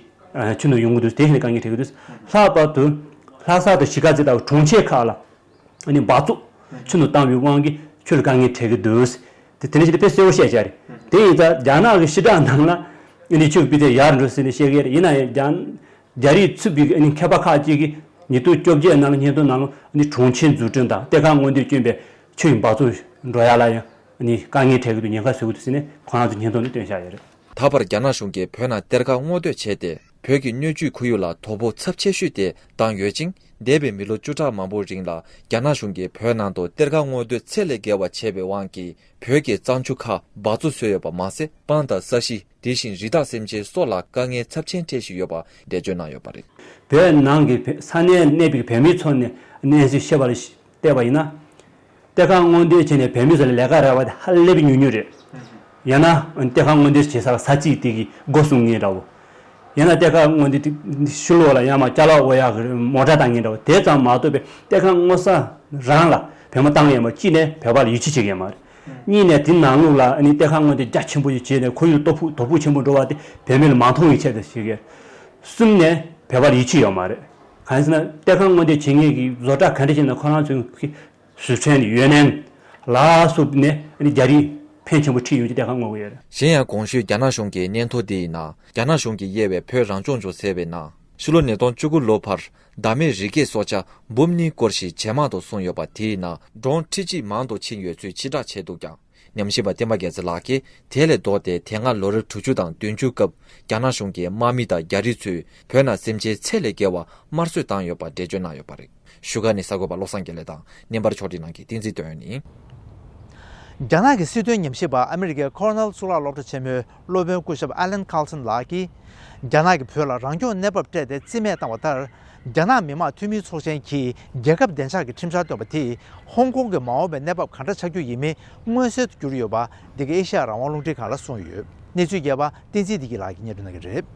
ཆུ་ནང་ཡོང་གི་འདུག་དེ་བཞིན་དཀའ་ངལ་འཕྲད་ཀྱི་འདུག་ལྷག་པར་དུ་ལྷ་ས་དང་གཞིས་ཀ་རྩེ་ལྟ་བུ་གྲོང་ཁྱེར་ཁག་ལ། ཨ་ནི་འབག་བཙོག་ཆུ་ནང་བཏང་བའི་དབང་གིས་ཆུ་ལ་དཀའ་ངལ་འཕྲད་ཀྱི་འདུག་དེ་དེ་ནས་ཞིག་དེ་དཔེ་གསལ་པོ་བཤད་བྱ་རེད། དེ་ཡིན་ཙང་རྒྱ་ནག་གི་ཕྱི་དྲག་ནང་ལ་ཨ་ནི་ཆུ་སྤུས་ཚད་ཡར་འགྲོ་ཟེར་ནས་བཤད་ཀྱི་རེད། ཡིན་ན་ཡང་རྒྱ་རྒྱ་རིགས་ཚུད་པའི་ཨ་ནི་མཁས་པ་ཁག་ཅིག་གིས་ཉིས་སྟོང་བཅོ་བརྒྱད་ནང་ལ་སྙན་ཐོ་ནང་ལ་ཨ་ནི་གྲོང་ཁྱེར་འཛུགས་སྐྲུན་དང་གཏེར་ཁ་སྔོག་འདོན་བསྐྱོན་པའི་ཆུ་ཡི་འབག་བཙོག་འགྲོ་ཡ་ལ་ཡང་ཨ་ནི་དཀའ་ངལ་འཕྲད་ཀྱི་འདུག་ཉེན་ཁ་བཟོ་གི་འདུག་ཟེར་ནས་ཁོ་རང་ཚོ་སྙན་ཐོ་ནང་བཏོན་བཞག་ཡོད་རེད། ད་བར་རྒྱ་ནག་གཞུང་གིས་བོད་ནང་གཏེར་ཁ་སྔོག་འདོན་བྱས་ཏེ། བོད་ཀྱི་སྣོད་བཅུད་ཁོར་ཡུག་ལ་དོ་ཕོག་ཚབས་ཆེ་ཤོས་དེ་བཏང་ཡོད་ཅིང་། འདས་པའི་མི་ལོ་བཅུ་ཕྲག་མང་པོའི་རིང་ལ་རྒྱ་ནག་གཞུང་གིས་བོད་ནང་དུ་གཏེར་ཁ་སྔོག་འདོན་ཚད་ལས་བརྒལ་བ་བྱས་པའི་དབང་གིས། བོད་ཀྱི་གཙང་ཆུ་ཁག་འབག་བཙོག་བཟོས་ཡོད་པ་མ་ཟད། སྤང་དང་ས་གཞི། དེ་བཞིན་རི་དྭགས་སེམས་ཅན་སོགས་ལ་དཀའ་ངལ་ཚབས་ཆེན་འཕྲད་བཞིན་ཡོད་པ་འགྲེལ་བརྗོད་གནང་ཡོད་པ་རེད། བོད་ནང་གི་བོད་ས་གནས་གནས་པའི་བོད་མིའི་ཚོ་ནས་གནས་ཚུལ་ཤེས་པ་ལ་བལྟས་པ་ཡིན་ན། གཏེར་ཁ་སྔོག་འདོན་བྱས་ནས་བོད་མི་ཚོ་ལ་ལས་ཀ་རག་པ་དེ་ཧ་ལས་པའི་ཉུང་ཉུང་རེད། ཡང་ན་གཏེར་ཁ་སྔོག་འདོན་བྱེད་སར་ས་ཚིགས་དེ་གི་སྒོ་སྲུང་མཁན་འདྲ་བོ། ཡང་ན་གཏེར་ཁ་སྔོག་འདོན་དེ་ཕྱི་ལོགས་ལ་ཡང་མ་ཅ་ལག་དབོར་ཡག་གི་མོ་ཊ་བཏང་མཁན་འདྲ་བོ། དེ་ཙམ་མ་གཏོགས་པའི་གཏེར་ཁ་སྔོག་ས་རང་ལ་བོད་མི་བཏང་ཡོད་མ། གཅིག་ནས་བོད་པ་ལ་ཡིད་ཆེས་བྱེད་མཁན་མ་རེད། གཉིས་ནས་དེ་ནང་ལོགས་ལ་ཨ་ནི་གཏེར་ཁ་སྔོག་འདོན་རྒྱ་ཆེན་པོ་ཞིག་བྱས་ནས་ཁོར་ཡུག་དོ་ཕོག་དོ་ཕོག་ཆེན་པོ་འགྲོ་བ་དེ་བོད་མི་ལ་མ་མཐོང་བའི་ཆེད་དུ་བྱེད་མཁན། གསུམ་ནས་བོད་པ་ལ་ཡིད་ཆེས་ཡོད་མ་རེད། གང་ཡིན་ཟེར་ན་གཏེར་ཁ་སྔོག་འདོན་བྱེད་མཁན་གྱི་བཟོ་གྲྭ་ག་འདྲ་ཞིག་ན་ཁོ་རང་ཚོའི་ཟི་ཁྲོན་ཡོད་ནན་ལ་སོགས་ནས་རྒྱ་རིགས་ཕོན་ཆེན་པོ་ཁྲིད་ཡོང་རྒྱུ་གཏེར་ཁ་སྔོག་གི་ཡོད་རེད། གཞན་ཡང་གོང་ཞུས་རྒྱ་ནག་གཞུང་གི་སྙན་ཐོ་འདི་ཡི་ནང་རྒྱ་ནག་གཞུང་གིས་དབྱེ་བའི་བོད་རང་སྐྱོང་ལྗོངས་ཟེར་བའི་ནང་ཕྱི་ལོ་ཉིས་སྟོང་བཅུ་དགུ་ལོ་བར་བདག་མེད་རི་སྐྱེས་སྲོག་ཆགས་འབུམ་གཉིས་སྐོར་ཞིག་ཇེ་མང་དུ་སོང་ཡོད་པ། དེའི་ནང་ཌོན་ཁྲི་གཅིག་མང་དུ་ཕྱིན་ཡོད་ཚུལ་ཕྱིར་བསྒྲགས་བྱས་འདུག་ཀྱང་། ཉམས་ཞིབ་པ་བསྟན་པ་རྒྱལ་མཚན་ལགས་ཀྱིས་དེ་ལས་ལྡོག་སྟེ་དེ་སྔ་ལོ་རབས་དྲུག་ཅུ་དང་བདུན་ཅུ་སྐབས་རྒྱ་ནག་གཞུང་གིས་དམག་མི་དང་རྒྱ་རིགས་ཚོས་བོད་ནང་སེམས་ཅན་ཚད་ལས་བརྒལ་བ་དམར་གསོད་བཏང་ཡོད་པ་འགྲེལ་བརྗོད་གནང་ཡོད་པ་རེད། བཞུགས་སྒར་ནས་གསར་འགོད་པ་བློ་བཟང་དགེ་ལེགས་དང་། བརྙན་པར་ཕྱོགས་སྒྲིག་གནང་མཁན་བསྟན་འཛིན་དོན་ཡོད་ཡིན། རྒྱ་ནག་གི་སྲིད་དོན་ཉམས་ཞིབ་པ་ཨ་མི་རི་ཀའི་ཁོར་ནེལ་གཙུག་ལག་སློབ་གྲྭ་ཆེན་མོའི་སློབ་དཔོན་སྐུ་ཞབས་ཨ་ལན་ཁཱརལ་སན་ལགས་ཀྱིས། རྒྱ་ནག་གིས་བོད་ལ་རང་སྐྱོང་གནས་བབ་སྤྲད་དེ་རྩིས་མེད་བཏང་བ་ལྟར། རྒྱ་ནག་མི་དམངས་འཐུས་མིའི་ཚོགས་ཆེན་གྱིས་རྒྱལ་ཁབ་བདེ་འཇགས་ཀྱི་ཁྲིམས་འཆར་བཏོན་པ་དེས་ཧོང་ཀོང་གི་མ་འོངས་པའི་གནས་བབ་ག་འདྲ་ཆགས་རྒྱུ་ཡིན་མིན་མངོན་གསལ་དུ་གྱུར་ཡོད་པ། འདི་ག་ཨེ་ཤ་ཡ་རང་དབང་རླུང་འཕྲིན་ཁང་ལ་གསུངས་ཡོད། གནས་ཚུལ་རྒྱས་པ་བསྟན་འཛིན་བདེ་སྐྱིད་ལགས་ཀྱིས་སྙན་སྒྲོན་གནང་གི་རེད།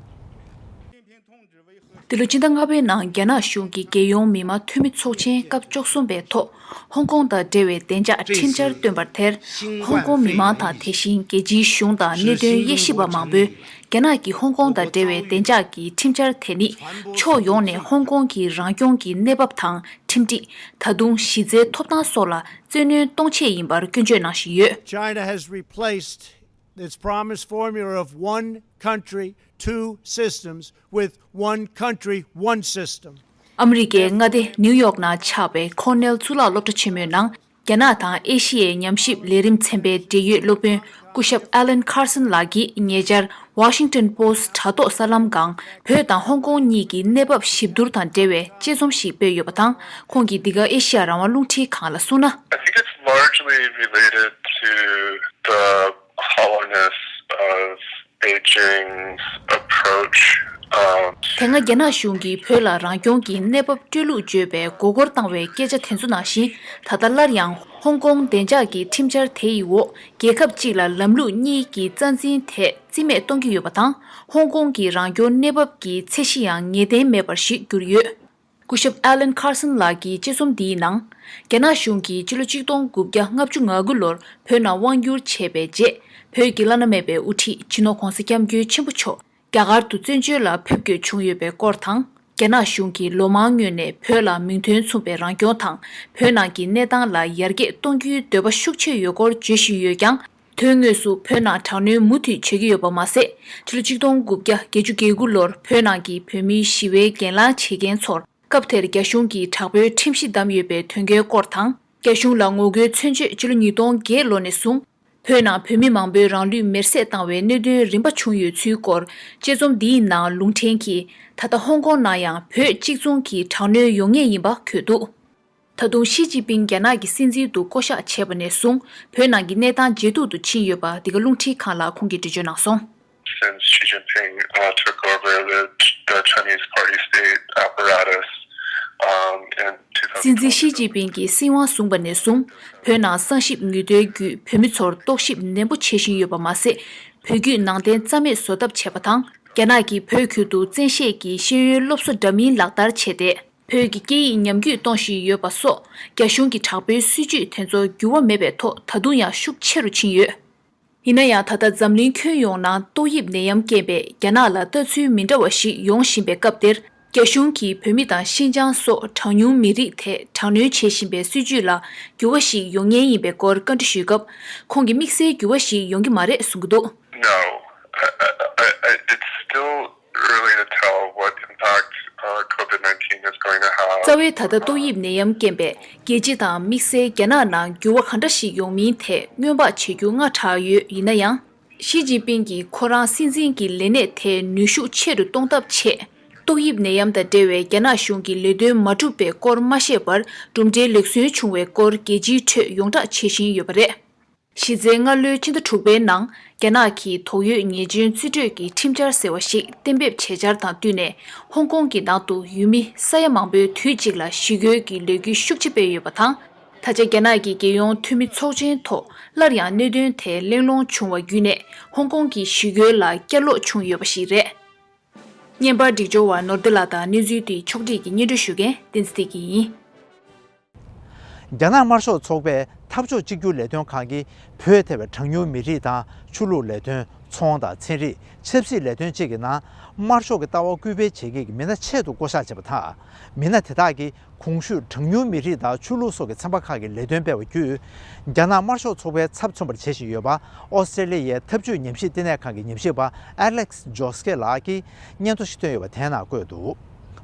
འདི་ལོ་སྤྱི་ཟླ་ལྔ་པའི་ནང་རྒྱ་ནག་གཞུང་གིས་རྒྱལ་ཡོངས་མི་དམངས་འཐུས་མི་ཚོགས་ཆེན་སྐབས་བཅུ་གསུམ་པའི་ཐོག་ཧོང་ཀོང་དང་འབྲེལ་བའི་བདེ་འཇགས་ཁྲིམས་འཆར་བཏོན་པར་དེར། ཧོང་ཀོང་མི་མང་དང་དེ་བཞིན་རྒྱལ་སྤྱིའི་གཞུང་དང་གནད་དོན་དབྱེ་ཞིབ་པ་མང་པོས་ རྒྱ་ནག་གིས་ཧོང་ཀོང་དང་འབྲེལ་བའི་བདེ་འཇགས་ཀྱི་ཁྲིམས་འཆར་དེ་ནི། ཕྱོགས་ཡོངས་ནས་ཧོང་ཀོང་གི་རང་སྐྱོང་གི་གནས་བབ་དང་ཁྲིམས་སྒྲིག་ད་དུང་གཞི་རྩའི་ཐོབ་ཐང་སོགས་ལ་བཙན་གནོན་གཏོང་ཆེད་ཡིན་པར་སྐྱོན་བརྗོད་གནང་བཞིན་ཡོད། China has replaced its promised formula of one country, two systems with one country, one system. ཨ་མི་རི་ཀའི་མངའ་སྡེ་ནིའུ་ཡོག་ནང་ཆགས་པའི་ཁོར་ནེལ་གཙུག་ལག་སློབ་གྲྭ་ཆེན་མོའི་ནང་། རྒྱ་ནག་དང་ཨེ་ཤི་ཡའི་ཉམས་ཞིབ་ལས་རིམ་ཚན་པའི་འབྲེལ་ཡོད་སློབ་དཔོན་སྐུ་ཞབས་Alan Carson ལགས་ཀྱིས་ཉེ་ཆར་Washington Post དྲ་ཐོག་གསར་ལམ་སྒང་བོད་དང་ཧོང་ཀོང་གཉིས་ཀྱི་གནས་བབ་ཞིབ་བསྡུར་དང་འབྲེལ་བའི་དཔྱད་རྩོམ་ཞིག་སྤེལ་ཡོད་པ་དང་། ཁོང་གིས་འདི་ག་ཨེ་ཤི་ཡ་རང་དབང་རླུང་འཕྲིན་ཁང་ལ་གསུངས་ན། I think it's largely related to the hollowness of Beijing's approach, um, དེ་སྔ་རྒྱ་ནག་གཞུང་གིས་བོད་ལ་རང་སྐྱོང་གི་གནས་བབ་སྤྲོད་ལུགས་བརྗོད་པའི་མགོ་སྐོར་བཏང་བའི་སྐད་ཆ་དེ་ཚོ་ནང་བཞིན། ད་ལྟ་སླར་ཡང་ཧོང་ཀོང་བདེ་འཇགས་ཀྱི་ཁྲིམས་འཆར་དེ་ཡི་འོག་རྒྱལ་ཁབ་གཅིག་ལ་ལམ་ལུགས་གཉིས་ཀྱི་རྩ་འཛིན་དེ་རྩིས་མེད་གཏོང་གི་ཡོད་པ་དང་། ཧོང་ཀོང་གི་རང་སྐྱོང་གནས་བབ་ཀྱི་ཚད་གཞི་ཡང་ངེས་གཏན་མེད་པ་ཞིག་གྱུར་ཡོད། སྐུ་ཞབས་Alan Carson ལགས་ཀྱི་དཔྱད་རྩོམ་འདིའི་ནང་། རྒྱ་ནག་གཞུང་གིས་ཕྱི་ལོ་ཆིག་སྟོང་དགུ་བརྒྱ་ལྔ་བཅུ་ང་དགུ་ལོར་བོད་ནང་དབང་བསྒྱུར་བྱས་པའི་རྗེས། བོད་ཀྱི་བླ་ན་མེད་པའི་དབུ་ཁྲིད་སྤྱི་ནོར་༧གོང་ས་༧སྐྱབས་མགོན་ཆེན་པོ་མཆོག་རྒྱ་གར་དུ་བཙན་བྱོལ་ལ་ཕེབས་དགོས་བྱུང་ཡོད་པའི་སྐོར་དང་། རྒྱ་ནག་གཞུང་གིས་ལོ་མང་སྔོན་ནས་བོད་ལ་མིང་དོན་མཚུངས་པའི་རང་སྐྱོང་དང་། བོད་ནང་གི་གནས་སྟངས་ལ་ཡར་རྒྱས་གཏོང་རྒྱུའི་འདོད་པ་ཤུགས་ཆེ་ཡོད་སྐོར་བརྗོད་བཞིན་ཡོད་ཀྱང་། དོན་དངོས་སུ་བོད་ནང་དྲག་གནོན་མུ་མཐུད་བྱེད་ཀྱི་ཡོད་པ་མ་ཟད། ཕྱི་ལོ་ཆིག་སྟོང་དགུ་བརྒྱ་བརྒྱད་ཅུ་གྱ་དགུ་ལོར་བོད་ནང་གི་བོད་མིའི་ཞི་བའི་གྱེན་ལངས་བྱེད་མཁན་ཚོར་སྐབས་དེར་རྒྱ་གཞུང་གིས་དྲག་པོའི་ཁྲིམས་གཞི་བསྡམས་ཡོད་པའི་དོན་རྐྱེན་སྐོར་དང་། རྒྱ་གཞུང་ལ་ངོ་རྒོལ་མཚོན་ཆེད་ཕྱི་ལོ་ཉིས་སྟོང་བརྒྱད་ལོ་ནས་བཟུང་། བོད་ནང་བོད་མི་མང་པོའི་རང་ལུས་མེར་སྲེག་བཏང་བའི་གནད་དོན་རིམ་པ་བྱུང་ཡོད་ཚུལ་སྐོར། དཔྱད་རྩོམ་འདིའི་ནང་ལུང་འདྲེན་གྱིས། ད་ལྟ་ཧོང་ཀོང་ནང་ཡང་བོད་གཅིག་མཚུངས་ཀྱི་དྲག་གནོན་ཡོང་ངེས་ཡིན་པ་འཁོད་འདུག་ད་དུང་ཞི་ཅིན་ཕིང་རྒྱ་ནག་གི་སྲིད་འཛིན་དུ་བསྐོ་གཞག་བྱས་པ་ནས་བཟུང་། བོད་ནང་གི་གནས་སྟངས་ཇེ་སྡུག་ཏུ་ཕྱིན་ཡོད་པ་འདི་ག་རླུང་འཕྲིན་ཁང་ལ་ཁོང་གིས་འགྲེལ་བརྗོད་གནང་སོང་། Since Xi Jinping, uh, took over the, the Chinese party state apparatus, um, in སྲིད་འཛིན་ཞི་ཅིན་ཕིང་གིས་སྲིད་དབང་བཟུང་བ་ནས་བཟུང་། བོད་ནང་གསང་ཞིབ་ཉུང་མཐའི་བརྒྱུད་བོད་མི་ཚོར་རྟོག་ཞིབ་ནན་པོ་བྱེད་བཞིན་ཡོད་པ་མ་ཟད། བོད་བརྒྱུད་ནང་བསྟན་རྩ་མེད་བཟོ་ཐབས་བྱས་པ་དང་། རྒྱ་ནག་གིས་བོད་ཁུལ་དུ་བཙན་ཤེད་ཀྱིས་ཤེས་ཡོན་སློབ་གསོ་འདྲ་མིན་ལག་བསྟར་བྱས་ཏེ། བོད་ཀྱི་སྐད་ཡིག་ཉམས་རྒུད་གཏོང་བཞིན་ཡོད་པ་སོགས། རྒྱ་གཞུང་གི་དྲག་པོའི་སྲིད་ཇུས་དེ་ཚོ་འགྱུར་བ་མེད་པའི་ཐོག་ད་དུང་ཡང་ཤུགས་ཆེ་རུ་ཕྱིན་ཡོད། ཡིན་ན་ཡང་། ད་ལྟ་འཛམ་གླིང་ཁྱོན་ཡོངས་ནང་ཏོག་དབྱིབས་ནད་ཡམས་རྐྱེན་པས་རྒྱ་ནག་ལ་ལྟ་ཚུལ་མི་འདྲ་བ་ཞིག་ཡོང་བཞིན་པའི་སྐབས་དེར། རྒྱ་གཞུང་གིས་བོད་མི་དང་ཤིན་ཅང་སོགས་གྲངས་ཉུང་མི་རིགས་ཐད་དྲག་གནོན་བྱེད་བཞིན་པའི་སྲིད་ཇུས་ལ་འགྱུར་བ་ཞིག་ཡོང་ངེས་ཡིན་པའི་སྐོར་བཀའ་འདྲི་ཞུས་སྐབས། ཁོང་གིས་དམིགས་བསལ་འགྱུར་བ་ཞིག་ཡོང་གི་མ་རེད་གསུང་གི་འདུག No, I, I, I, I- it's still early to tell what impact, uh, COVID nineteen is going to have. རྩ་བའི་ད་ལྟ་ཏོག་དབྱིབས་ནད་ཡམས་རྐྱེན་པས་རྒྱལ་སྤྱི་དང་དམིགས་བསལ་རྒྱ་ནག་ནང་འགྱུར་བ་ག་འདྲ་ཞིག་ཡོང་མིན་ཐད་སྔོན་དཔག་བྱེད་རྒྱུ་སྔ་དྲགས་ཡོད། ཡིན་ན་ཡང་། ཞི་ཅིན་ཕིང་གིས་ཁོ་རང་སྲིད་འཛིན་གྱི་ལས་གནས་དེ་ནུས་ཤུགས་ཆེ་རུ་གཏོང་ཐབས་ཆེད། ཏོག་དབྱིབས་ནད་ཡམས་དང་འབྲེལ་བའི་རྒྱ་ནག་གཞུང་གི་ལས་དོན་མ་འགྲུབ་པའི་སྐོར་མ་བཤད་པར། གྲུབ་འབྲས་ལེགས་སོན་བྱུང་བའི་སྐོར་རྒྱལ་སྤྱིའི་ཁྲོད་ཡོངས་གྲགས་བྱེད་བཞིན་ཡོད་པ་རེད། གཞི་རྩའི་སྔ་ལོའི་ཕྱི་ཟླ་དྲུག་པའི་ནང་། རྒྱ་ནག་གིས་དོགས་ཡོད་ཉེས་ཅན་རྩིས་སྤྲོད་ཀྱི་ཁྲིམས་འཆར་ཟེར་བ་ཞིག་གཏན་འབེབས་བྱས་འཆར་དང་བསྟུན་ནས། ཧོང་ཀོང་གི་ནང་དུ་ཡུལ་མི་ས་ཡ་མང་པོས་དུས་གཅིག་ལ་ཞི་རྒོལ་གྱི་ལས་འགུལ་ཤུགས་ཆེ་སྤེལ་ཡོད་པ་དང་། ད་ཆ་རྒྱ་ནག་གི་རྒྱལ་ཡོངས་འཐུས་མི་ཚོགས་ཆེན་ཐོག་སླར་ཡང་གནད་དོན་དེ་གླེང་སློང་བྱུང་བ་བརྒྱུད་ནས། ཧོང་ཀོང་གི་ཞི་རྒོལ་ལ་བསྐྱར་ལོག་བྱུང་ཡོད་པ་ཞིག་རེད། བརྙན་པར་སྒྲིག་སྦྱོར་བ་ནོར་བདེ་ལགས་དང་། གནས་ཚུལ་དེ་ཕྱོགས་སྒྲིག་གིས་སྙན་སྒྲོན་ཞུ་མཁན་བསྟན་འཛིན་བདེ་སྐྱིད་ཡིན། རྒྱ་ནག་དམར་ཤོག་ཚོགས་པས་འཐབ་ཕྱོགས་གཅིག་གྱུར་ལས་དོན་ཁང་གིས་བོད་ཐེ་བའི་གྲངས་ཉུང་མི་རིགས་དང་། ཆོས་ལུགས་ལས་དོན། ཚོང་དང་ཚན་རིག་ཆབ་སྲིད་ལས་དོན་བཅས་ཀྱི་ནང་དམར་ཤོག་གི་ལྟ་བ་སྐུལ་སྤེལ་བྱེད་མཁན་གྱི་མི་སྣ་ཆེད་དུ་བསྐོ་གཞག་བྱས་པ་དང་། མི་སྣ་དེ་དག་གིས་གོང་ཞུས་གྲངས་ཉུང་མི་རིགས་དང་ཆོས་ལུགས་སོགས་ཀྱི་ཚན་པ་ཁག་གི་ལས་དོན་སྤེལ་བ་བརྒྱུད། རྒྱ་ནག་དམར་ཤོག་ཚོགས་པའི་ཚབ་མཚོན་པར་བྱེད་བཞིན་ཡོད་པ། ཨོ་སི་ཀྲེ་ལི་ཡའི་འཐབ་ཇུས་ཉམས་ཞིབ་ལྟེ་གནས་ཁང་གི་ཉམས་ཞིབ་པ་ཨེ་ལེག་སི་ཇོ་སི་ཀེ་ལགས་ཀྱིས་སྙན་ཐོ་ཞིག་བཏོན་ཡོད་པ་དེའི་ནང་བཀོད་འདུག་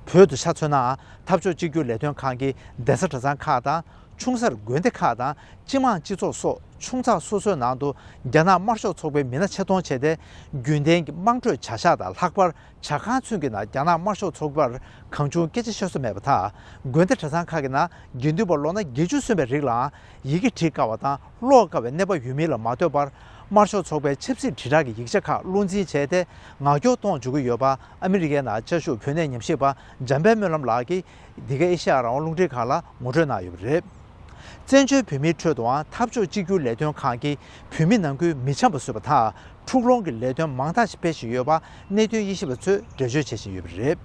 བོད་དུ་ཆ་མཚོན་ན། འཐབ་ཕྱོགས་གཅིག་གྱུར་ལས་དོན་ཁང་གིས་གདན་ས་གྲྭ་ཚང་ཁག་དང་། ཆུང་སར་དགོན་སྡེ་ཁག་དང་། སྤྱི་དམངས་སྤྱི་ཚོགས་སོགས་ཆུང་ཚགས་སོ་སོའི་ནང་དུ་རྒྱ་ནག་དམར་ཤོག་ཚོགས་པའི་མི་སྣ་ཆེད་གཏོང་བྱས་ཏེ། རྒྱུན་ལྡན་གྱི་དམངས་ཁྲོད་བྱ་གཞག་དང་། ལྷག་པར་ཇ་ཁང་ཚུན་གྱི་ནང་རྒྱ་ནག་དམར་ཤོག་ཚོགས་པར་གང་བྱུང་སྐད་ཆ་བཤད་སྲོལ་མེད་པ་དང་། དགོན་སྡེ་གྲྭ་ཚང་ཁག་གི་ནང་དགེ་འདུན་པ་ལོ་ན་བརྒྱད་ཅུ་སོན་པའི་རིགས་ལའང་ཡི་གེ་འབྲི་དཀའ་བ་དང་ཀློག་དཀའ་བའི་གནས་བབ་ཡོད་མིན་ལ་མ་ལྟོས་པར། དམར་ཤོག་ཚོགས་པའི་ཆབ་སྲིད་དྲིལ་བསྒྲགས་ཀྱི་ཡིག་ཆ་ཁག་བློ་འཛིན་བྱས་ཏེ། ངག་སྐྱོར་གཏོང་འཇུག་གི་ཡོད་པ། ཨ་མི་རི་ཀའི་ནང་བཅའ་བཞུགས་བོད་གནས་ཉམས་ཞིབ་པ་འཇམ་དཔལ་སྨོན་ལམ་ལགས་ཀྱིས། འདི་ག་ཨེ་ཤ་ཡ་རང་དབང་རླུང་འཕྲིན་ཁང་ལ་ངོ་སྤྲོད་གནང་ཡོད་པ་རེད། བཙན་བྱོལ་བོད་མིའི་ཁྲོད་དུའང་འཐབ་ཕྱོགས་གཅིག་གྱུར་ལས་དོན་ཁང་གིས་བོད་མི་ནང་ཁུལ་མི་འཆམ་པ་བཟོས་པ་དང་། འཁྲུག་སློང་གི་ལས་དོན་མང་དག་ཞིག་སྤེལ་བཞིན་ཡོད་པ། གནད་དོན་དབྱེ་ཞིབ་པ་ཚོས་འགྲེལ་བརྗོད་བྱེད་བཞིན་ཡོད་པ་རེད།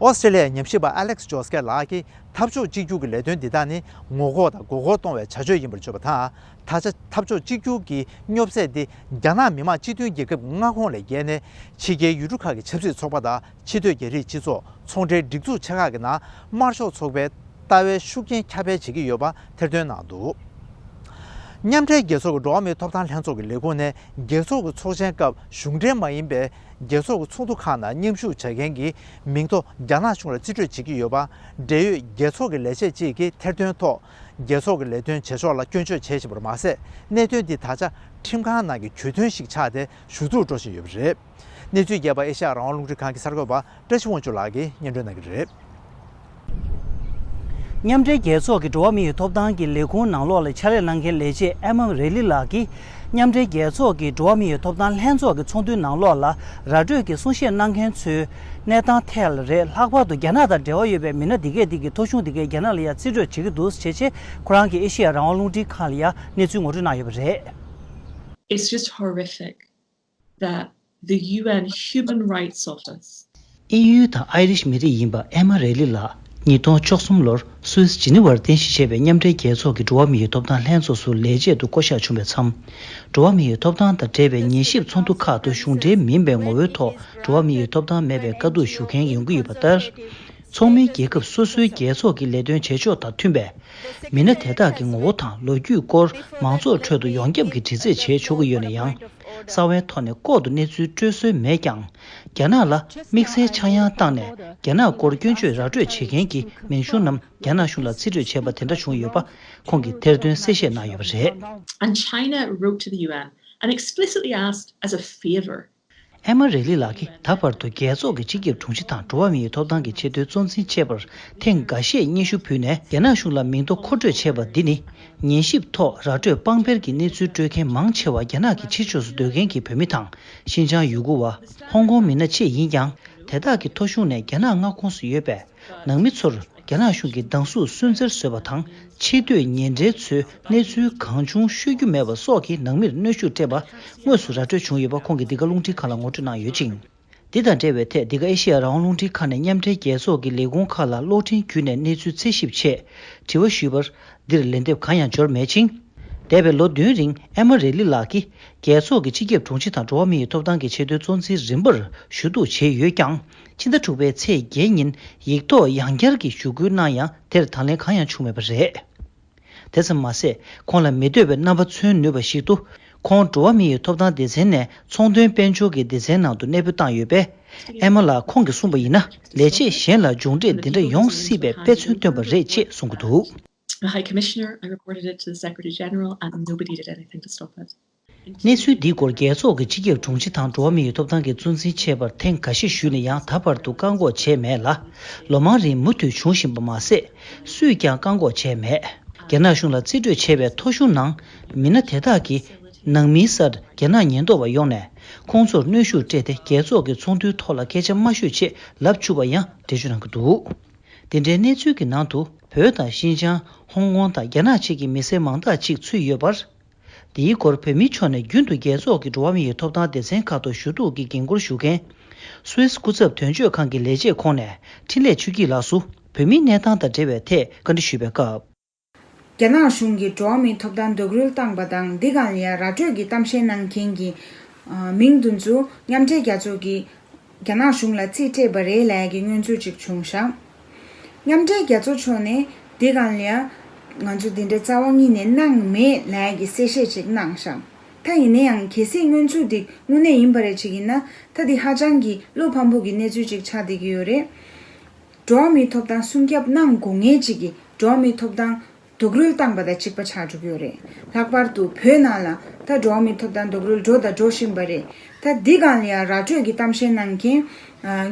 ཨོ་སི་ཀྲི་ལི་ཡའི་ཉམས་ཞིབ་པ་ཨ་ལེག་སི་ཇོ་སི་ཀེ་ལགས་ཀྱིས་འཐབ་ཕྱོགས་གཅིག་གྱུར་གྱི་ལས་དོན་འདི་དག་ནི་ངོ་ལྐོག་དང་མགོ་སྐོར་གཏོང་བའི་བྱ་སྤྱོད་ཡིན་པར་བརྗོད་པ་དང་། ད་ཆ་འཐབ་ཕྱོགས་གཅིག་གྱུར་གྱི་སྙོབ་ཚད་འདི་རྒྱ་ནག་མི་དམངས་སྤྱི་མཐུན་རྒྱལ་ཁབ་མངའ་ཁོངས་ལས་བརྒལ་ནས་ཕྱི་རྒྱལ་ཡུལ་གྲུ་ཁག་གི་ཆབ་སྲིད་ཚོགས་པ་དང་། ཕྱི་སྡོད་རྒྱ་རིགས་སྤྱི་ཚོགས་ཚོང་འབྲེལ་སྒྲིག་འཛུགས་ཆེ་ཁག་གི་ནང་དམར་ཤོག་ཚོགས་པའི་ལྟ་བའི་ཤུགས་རྐྱེན་ཁྱབ་སྤེལ་བྱེད་ཀྱི་ཡོད་པ་ཐེར་འདོན་གནང་འདུག། མཉམ་འབྲེལ་རྒྱལ་ཚོགས་ཀྱི་འགྲོ་བ་མིའི་ཐོབ་ཐང་ལྷན་ཚོགས་ཀྱི་ལས་ཁུངས་ནས་རྒྱལ་ཚོགས་ཀྱི་ཚོགས་ཆེན་སྐབས་གཞུང་འབྲེལ་མ་ཡིན་པའི་རྒྱལ་ཚོགས་ཀྱི་ཚོགས་འདུ་ཁག་ནང་མཉམ་ཞུགས་བྱ་མཁན་གྱི་མིང་ཐོ་རྒྱ་ནག་གཞུང་ལ་རྩིས་སྤྲོད་བྱེད་ཀྱི་ཡོད་པ། འབྲེལ་ཡོད་རྒྱལ་ཚོགས་ཀྱི་ལས་བྱེད་ཅིག་གིས་ཐེར་འདོན་ཐོག་རྒྱལ་ཚོགས་ཀྱི་ལས་དོན་བྱེད་ཕྱོགས་ལ་སྐྱོན་བརྗོད་བྱེད་བཞིན་པར་མ་ཟད། གནད་དོན་འདི་ད་ཆ་ཁྲིམས་ཁང་ནང་གི་གྱོད་དོན་ཞིག་ཆགས་ཏེ་ཞུ་གཏུག་འགྲོ་བཞིན་ཡོད་པ་རེད། གནས་ཚུལ་རྒྱས་པ་ཨེ་ཤ་ཡ་རང་དབང་རླུང་འཕྲིན་ཁང་གི་གསར་འགོད་པ་བཀྲ་ཤིས་དབང་ཕྱུག་ལགས་ཀྱིས་སྙན་སྒྲོན་གནང་གི་རེད། མཉམ་འབྲེལ་རྒྱལ་ཚོགས་ཀྱི་འགྲོ་བ་མིའི་ཐོབ་ཐང་གི་ལས་ཁུངས་ནང་ལོགས་ལ་ཕྱག་ལས་གནང་མཁན་ལས་བྱེད་ཨེ་མ་རེ་ལི་ལགས་ཀྱིས། མཉམ་འབྲེལ་རྒྱལ་ཚོགས་ཀྱི་འགྲོ་བ་མིའི་ཐོབ་ཐང་ལྷན་ཚོགས་ཀྱི་ཚོགས་འདུའི་ནང་ལོགས་ལ་ར་སྤྲོད་ཀྱི་གསུང་བཤད་གནང་མཁན་ཚོའི་གནས་སྟངས་ཐད་ལ་རེད། ལྷག་པར་དུ་རྒྱ་ནག་དང་འབྲེལ་བ་ཡོད་པའི་མི་སྣ་འདི་གས་འདི་གི་ཐོ་གཞུང་འདི་གས་རྒྱ་ནག་ལ་ཡ་རྩིས་སྤྲོད་བྱེད་ཀྱི་འདུག་ཟེར་བྱས། ཁོ་རང་གིས་ཨེ་ཤེ་ཡ་རང་དབང་རླུང་འཕྲིན་ཁང་ལ་ཡ་གནས་ཚུལ་ངོ་སྤྲོད་གནང་ཡོད་པ་རེད། It's just horrific that the U N Human Rights Office དབྱིན་ཡུལ་དང་ཨའི་རིཤ་མི་རིགས་ཡིན་པ་ཨེ་མ་རེ་ལི་ལགས་ཉིས་སྟོང་བཅུ་གསུམ་ལོར་སུད་སི་ཇི་ནི་ཝར་རྟེན་གཞི་བྱས་པའི་མཉམ་འབྲེལ་རྒྱལ་ཚོགས་ཀྱི་འགྲོ་བ་མིའི་ཐོབ་ཐང་ལྷན་ཚོགས་སུ་ལས་བྱེད་དུ་བསྐོ་གཞག་བྱུང་བའི་མཚམས། འགྲོ་བ་མིའི་ཐོབ་ཐང་དང་འབྲེལ་བའི་ཉན་ཞིབ་ཚོགས་འདུ་ཁག་ཏུ་གཞུང་འབྲེལ་མིན་པའི་ངོ་བོའི་ཐོག་འགྲོ་བ་མིའི་ཐོབ་ཐང་མེད་པའི་དཀའ་སྡུག་ཞུ་མཁན་ཡོང་གི་ཡོད་པ་ལྟར། ཚོགས་མིའི་རྒྱལ་ཁབ་སོ་སོའི་རྒྱལ་ཚོགས་ཀྱི་ལས་དོན་བྱེད་ཕྱོགས་དང་མཐུན་པའི། མི་སྣ་དེ་དག་གི་ངོ་བོ་དང་ལོ་རྒྱུས་སྐོར་མང་ཚོགས་ཁྲོད་དུ་ཡོངས་ཁྱབ་ཀྱི་དྲི་རྩད་བྱེད་ཆོག་གི་ཡོད་ན་ཡང་། གསང་བའི་ཐོག་ནས་ལྐོག་ཏུ་གནས་ཚུལ་སྤྲོད་སྲོལ་མེད་ཀྱང་། རྒྱ་ནག་ལ་དམིགས་བསལ་ཆག་ཡང་བཏང་ནས་རྒྱ་ནག་སྐོར་སྐྱོན་བརྗོད་ར་སྤྲོད་བྱེད་མཁན་གྱི་མིང་གཞུང་རྣམས་རྒྱ་ནག་གཞུང་ལ་རྩིས་སྤྲོད་བྱས་པ་དེ་འདྲ་བྱུང་ཡོད་པ་ཁོང་གིས་ཐེར་འདོན་གསལ་བཤད་གནང་ཡོད་པ་རེད། And China wrote to the U N and explicitly asked as a favour. ཨེ་མ་རེ་ལི་ལགས་ཀྱིས་ད་བར་དུ་རྒྱལ་ཚོགས་ཀྱི་སྤྱི་ཁྱབ་དྲུང་ཆེ་དང་འགྲོ་བ་མིའི་ཐོབ་ཐང་གི་ཆེས་མཐོའི་གཙོ་འཛིན་ཆེད་པར་ཐེངས་འགའ་ཤས་སྙན་ཞུ་ཕུལ་ནས་རྒྱ་ནག་གཞུང་ལ་མིང་ཐོ་མཁོ་སྤྲོད་བྱས་པ་འདི་ནི། ཉན་ཞིབ་ཐོག་ར་སྤྲོད་དཔང་སྤེལ་གྱི་གནས་ཚུལ་སྤྲོད་མཁན་མང་ཆེ་བ་རྒྱ་ནག་གི་ཕྱི་ཕྱོགས་སུ་སྡོད་མཁན་གྱི་བོད་མི་དང་ཤིན་ཅང་ཡུ་གུར་བ། ཧོང་ཀོང་མི་སྣ་བཅས་ཡིན་ཀྱང་། དེ་དག་གི་ཐོ་གཞུང་ནས་རྒྱ་ནག་མངའ་ཁོངས་སུ་ཡོད་པའི་ནང་མི་ཚོར་རྒྱ་ནག་གཞུང་གིས་སྡང་ཟུག་སུན་གཙེར་བཟོས་པ་དང་། ཕྱི་སྡོད་ཉེ་འབྲེལ་ཚོའི་གནས་ཚུལ་གང་བྱུང་ཤོད་རྒྱུ་མེད་པ་སོགས་ཀྱི་ནང་མིར་གནོན་ཤུགས་སྤྲད་པ་དངོས་སུ་ར་སྤྲོད་བྱུང་ཡོད་པ་ཁོང་གིས་འདི་ག་རླུང་འཕྲིན་ཁང་ལ་ངོ་སྤྲོད་གནང་ཡོད་ཅིང་། འདི་དང་འབྲེལ་བའི་ཐད་འདི་ག་ཨེ་ཤེ་ཡ་རང་དབང་རླུང་འཕྲིན་ཁང་ནས་མཉམ་འབྲེལ་རྒྱལ་ཚོགས་ཀྱི་ལས་ཁུངས་ཁག་ལ་གློག་འཕྲིན་བརྒྱུད་ནས་གནས་ཚུལ་འཚོལ་ཞིབ་ཆེད་དྲི་བ་ཞུས་པར། འདིར་ལན་འདེབས་གང་ཡང་འབྱོར་མེད་ཅིང་། འདས་པའི་ལོ་བདུན་རིང་ཨེ་མ་རེ་ལི་ལགས་ཀྱིས་རྒྱལ་ཚོགས་ཀྱི་སྤྱི་ཁྱབ་དྲུང་ཆེ་དང་འགྲོ་བ་མིའི་ཐོབ་ཐང་གི་ཆེས་མཐོའི་གཙོ་འཛིན་རིམ་པར་ཞུ་གཏུག་བྱས་ཡོད་ཀྱང་། ཕྱི་ཟླ་དྲུག་པའི་ཚེས་བརྒྱད་ཉིན་ཡིག་ཐོག་ཡང་བསྐྱར་གྱི་ཞུ་སྐུལ་གནང་ཡང་དེར་དང་ལེན་གང་ཡང་བྱུང་མེད་པ་རེད། དེ་ཙམ་མ་ཟད། ཁོང་ལ་མི་འདོད་པའི་རྣམ་པ་མཚོན་ནུས་པ་ཞིག་ཏུ། ཁོང་འགྲོ་བ་མིའི་ཐོབ་ཐང་སྡེ་ཚན་ནས་ཚོང་དོན་དཔལ་འབྱོར་གྱི་སྡེ་ཚན་ནང་དུ་གནས་སྤོ་བཏང་ཡོད་པས། ཨེ་མ་ལགས་ཁོང་གིས་གསུངས་པ་ཡིན་ན། ལས་བྱེད་གཞན་ལ་མཇུག་འབྲས་འདི་འདྲ་ཡོང་སྲིད་པའི་དཔེ་མཚོན་སྟོན་པ་རེད་ཅེས་གསུང་གི་འདུག། The High Commissioner, I reported it to the Secretary General, and nobody did anything to stop it. གནས་ཚུལ་འདིའི་སྐོར་རྒྱལ་ཚོགས་ཀྱི་སྤྱི་ཁྱབ་དྲུང་ཆེ་དང་འགྲོ་བ་མིའི་ཐོབ་ཐང་གི་གཙོ་འཛིན་ཆེད་པར་ཐེངས་འགའ་ཤས་ཞུས་ན་ཡང་ད་བར་དུ་བཀག་འགོག་བྱས་མེད་ལ། ལོ་མང་རིང་མུ་མཐུད་བྱུང་བཞིན་པ་མ་ཟད། སུས་ཀྱང་བཀག་འགོག་བྱས་མེད། རྒྱ་ནག་གཞུང་ལ་རྩིས་སྤྲོད་བྱས་པའི་ཐོ་གཞུང་ནང་མི་སྣ་དེ་དག་གིས་ནང་མིའི་སར་རྒྱ་ནག་ཉེན་རྟོག་པ་ཡོང་ནས་ཁོང་ཚོར་གནོན་ཤུགས་སྤྲད་དེ་རྒྱལ་ཚོགས་ཀྱི་ཚོགས་འདུའི་ཐོག་ལ་སྐད་ཆ་མ་ཤོད་ཅེས་ལབ་བཅུག་པ་ཡང་འགྲེལ་བརྗོད་གནང་གི་འདུག། དེ་འདྲའི་གནས་ཚུལ་གྱི་ནང་དུ་བོད་དང་ཤིན་ཅང་། ཧོང་ཀོང་དང་རྒྱ་ནག་བཅས་ཀྱི་མི་སེར་མང་དག་ཅིག་ཚུད་ཡོད་པར། འདིའི་སྐོར་བོད་མིའི་ཕྱོགས་ནས་རྒྱུན་དུ་རྒྱལ་ཚོགས་ཀྱི་འགྲོ་བ་མིའི་ཐོབ་ཐང་སྡེ་ཚན་ཁག་ཏུ་ཞུ་གཏུག་གི་འགན་འཁུར་ཞུ་མཁན། སུད་སི་སྐུ་ཚབ་དོན་གཅོད་ཁང་གི་ལས་བྱེད་ཁོངས་ནས་འཕྲིན་ལས་ཆོས་སྐྱིད་ལགས་སུ་བོད་མིའི་གནས་སྟངས་དང་འབྲེལ་བའི་ཐད་བཀའ་འདྲི་ཞུས་པའི་སྐབས། རྒྱ་ནག་གཞུང་གིས་འགྲོ་བ་མིའི་ཐོབ་ཐང་རྡོག་རོལ་བཏང་པ་དང་འདི་གང་ལ་ཡང་ར་སྤྲོད་ཀྱི་གཏམ་བཤད་གནང་མཁན་གྱི་མིང་དེ་ཚོ་མཉམ་འབྲེལ་རྒྱལ་ཚོགས་ཀྱིས་རྒྱ་ནག་གཞུང་ལ་རྩིས་སྤྲད་པ་རེད་ལབ་ཡ་གི་སྔོན་ཚུལ་ཅིག་བྱུང་ཤག། མཉམ་འབྲེལ་རྒྱལ་ཚོགས་ཕྱོགས་ནས་འདི་གང་ལ་ཡང་ང་ཚོ་འདི་འདྲའི་རྩ་བ་ཉིད་ནས་གནང་མེད་ལབ་ཡ་གི་གསལ་བཤད་ཅིག་གནང་ཤག། ད་ཡིན་ན་ཡང་གལ་སྲིད་སྔོན་ཚུལ་འདི་དངོས་གནས་ཡིན་པ་རེད་ཅིག་ཡིན་ན་ད་འདི་ཧ་ཅང་གི་བློ་ཕམ་པོ་གི་གནས་ཚུལ་ཅིག་ཆགས་བསྡད་ཀྱི་ཡོད་རེད། འགྲོ་བ་མིའི་ཐོབ་ཐང་སྲུང་སྐྱོབ་གནང་དགོས་ངེས་ཅིག་གིས་འགྲོ་བ་མིའི་ཐོབ་ཐང་རྡོག་རོལ་བཏང་པ་དང་གཅིག་པ་ཆགས་འགྲོ་གི་ཡོད་རེད། ལྷག་པར་དུ་བོད་ནང་ལ་ད་འགྲོ་བ་མིའི་ཐོབ་ཐང་རྡོག་རོལ་འགྲོ་དང་འགྲོ་བཞིན་པ་རེད། ད་འདི་སྒང་ལ་ཡང་ར་སྤྲོད་ཀྱི་གཏམ་བཤད་གནང་མཁན་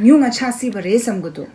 ཉུང་ང་ཆགས་སྲིད་པ་རེད་བསམ་གྱི་འདུག།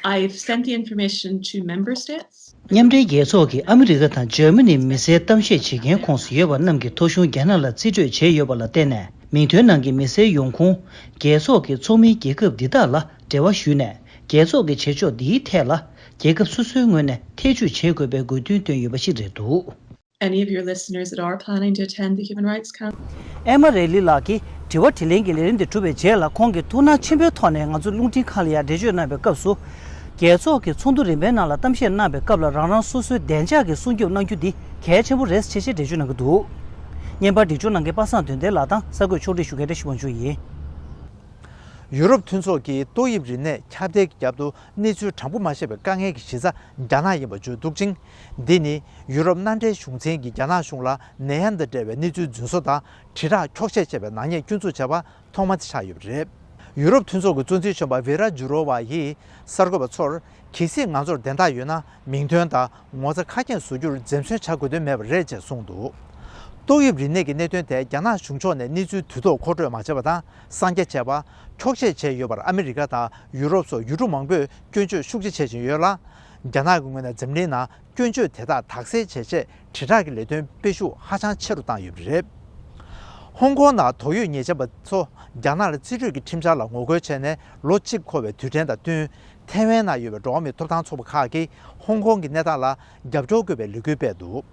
I've sent the information to member states. མཉམ་འབྲེལ་རྒྱལ་ཚོགས་ཀྱིས་ཨ་མི་རི་ཀ་དང་འཇར་མ་ནིའི་མི་སེར་གཏམ་བཤད་བྱེད་མཁན་ཁོངས་སུ་ཡོད་པ་རྣམས་ཀྱི་ཐོ་གཞུང་རྒྱ་ནག་ལ་རྩིས་སྤྲོད་བྱས་ཡོད་པ་ལ་བརྟེན་ནས། མིང་ཐོའི་ནང་གི་མི་སེར་ཡོང་ཁུངས། རྒྱལ་ཚོགས་ཀྱི་ཚོགས་མིའི་རྒྱལ་ཁབ་འདི་དག་ལ་འབྲེལ་བ་ཞུས་ནས། རྒྱལ་ཚོགས་ཀྱི་བྱེད་ཕྱོགས་འདིའི་ཐད་ལ། རྒྱལ་ཁབ་སོ་སོའི་ངོས་ནས་ཐེ་བྱུས་བྱེད་དགོས་པའི་དགོས་འདུན་བཏོན་ཡོད་པ་ཞིག་རེད་འདུག། any of your listeners that are planning to attend the Human Rights Council. ཨེ་མ་རེ་ལི་ལགས་ཀྱིས་དྲི་བ་དྲིས་ལན་གྱི་ལས་རིམ་དེ་གྲུབ་པའི་རྗེས་ལ། ཁོང་གིས་ཐུགས་སྣང་ཆེན་པོའི་ཐོག་ནས་ང་ཚོ་རླུང་འཕྲིན་ཁང་ལ་ཡང་འགྲེལ་བརྗོད་གནང་བའི་སྐབས་སུ། རྒྱལ་ཚོགས་ཀྱི་ཚོགས་འདུ་རིམ་པའི་ནང་ལ་གཏམ་བཤད་གནང་བའི་སྐབས་ལ། རང་རང་སོ་སོའི་བདེ་འཇགས་ཀྱི་སྲུང་སྐྱོབ་གནང་རྒྱུ་འདི་གལ་ཆེན་པོ་རེད་ཅེས་འགྲེལ་བརྗོད་གནང་གི་འདུག་བརྙན་པར་སྒྲིག་སྦྱོར་གནང་མཁན་པ་སངས་དོན་ལྡན་ལགས་དང་གསར་འགོད་ཕྱོགས་སྒྲིག་ཞུ་མཁན་བཀྲ་ཤིས་དབང་ཕྱུག་ཡིན། ཡུ་རོབ་མཐུན་ཚོགས་ཀྱིས་ཏོག་དབྱིབས་རིམས་ནད་ཁྱབ་གདལ་གྱི་རྒྱབ་ཏུ་གནས་ཚུལ་དྲང་པོ་མ་ཤེས་པའི་དཀའ་ངལ་གྱི་གཞི་རྩ་རྒྱ་ནག་ཡིན་པ་བརྗོད་འདུག་ཅིང་། འདི་ནི་ཡུ་རོབ་མནའ་འབྲེལ་གཞུང་ཚན་གྱིས་རྒྱ་ནག་གཞུང་ལ་ནད་ཡམས་དང་འབྲེལ་བའི་གནས་ཚུལ་རྫུན་བཟོ་དང་དྲིལ་བསྒྲགས་འཁྱོག་བཤད་བྱས་པའི་ནག་ཉེས་སྐྱོན་འཛུགས་བྱས་པ་ཐོག་མ་དེ་ཆགས་ཡོད་པ་རེད། ཡུ་རོབ་མཐུན་ཚོགས་ཀྱི་གཙོ་འཛིན་གཞོན་པ་ཝེ་ར་ཇུ་རོ་ཝ་ཡིས་གསར་འགོད་པ་ཚོར། གལ་སྲིད་ང་ཚོར་བདེན་རྟགས་ཡོད་ན། མིང་ཐོན་དང་ངོ་ཚ་ཁ་སྐྱེངས་བཟོ་རྒྱུར་འཛེམ་ཟོན་བྱ་དགོས་དོན་མེད་པ་རེད་ཅེས་གསུངས་འདུག་ཏོག་དབྱིབས་རིམས་ནད་ཀྱི་གནད་དོན་དེ་རྒྱ་ནག་གཞུང་ཕྱོགས་ནས་གནས་ཚུལ་དུས་ཐོག་མཁོ་སྤྲོད་མ་བྱས་པ་དང་། གསང་རྒྱ་བྱས་པ། འཁྱོག་བཤད་བྱས་ཡོད་པར་ཨ་མི་རི་ཀ་དང་ཡུ་རོབ་སོགས་ཡུལ་གྲུ་མང་པོས་སྐྱོན་བརྗོད་ཤུགས་ཆེ་བྱེད་བཞིན་ཡོད་ལ། རྒྱ་ནག་གི་ངོས་ནས་འཛམ་གླིང་ནང་སྐྱོན་བརྗོད་དེ་དག་དག་སེལ་བྱེད་ཆེད་དྲིལ་བསྒྲགས་ཀྱི་ལས་དོན་སྤེལ་ཤུགས་ཧ་ཅང་ཆེ་རུ་བཏང་ཡོད་པ་རེད། ཧོང་ཀོང་ནང་དོགས་ཡོད་ཉེས་ཅན་པ་ཚོ་རྒྱ་ནག་ལ་རྩིས་སྤྲོད་ཀྱི་ཁྲིམས་འཆར་ལ་ངོ་རྒོལ་བྱས་ནས་ལོ་གཅིག་འཁོར་བའི་དུས་དྲན་དང་བསྟུན། ཐེ་ཝན་ནང་ཡོད་པའི་འགྲོ་བ་མིའི་ཐོབ་ཐང་ཚོགས་པ་ཁག་གིས་ཧོང་ཀོང་གི་གནས་སྟངས་ལ་རྒྱབ་སྐྱོར་དགོས་པའི་ལས་འགུལ་སྤེལ་འདུག་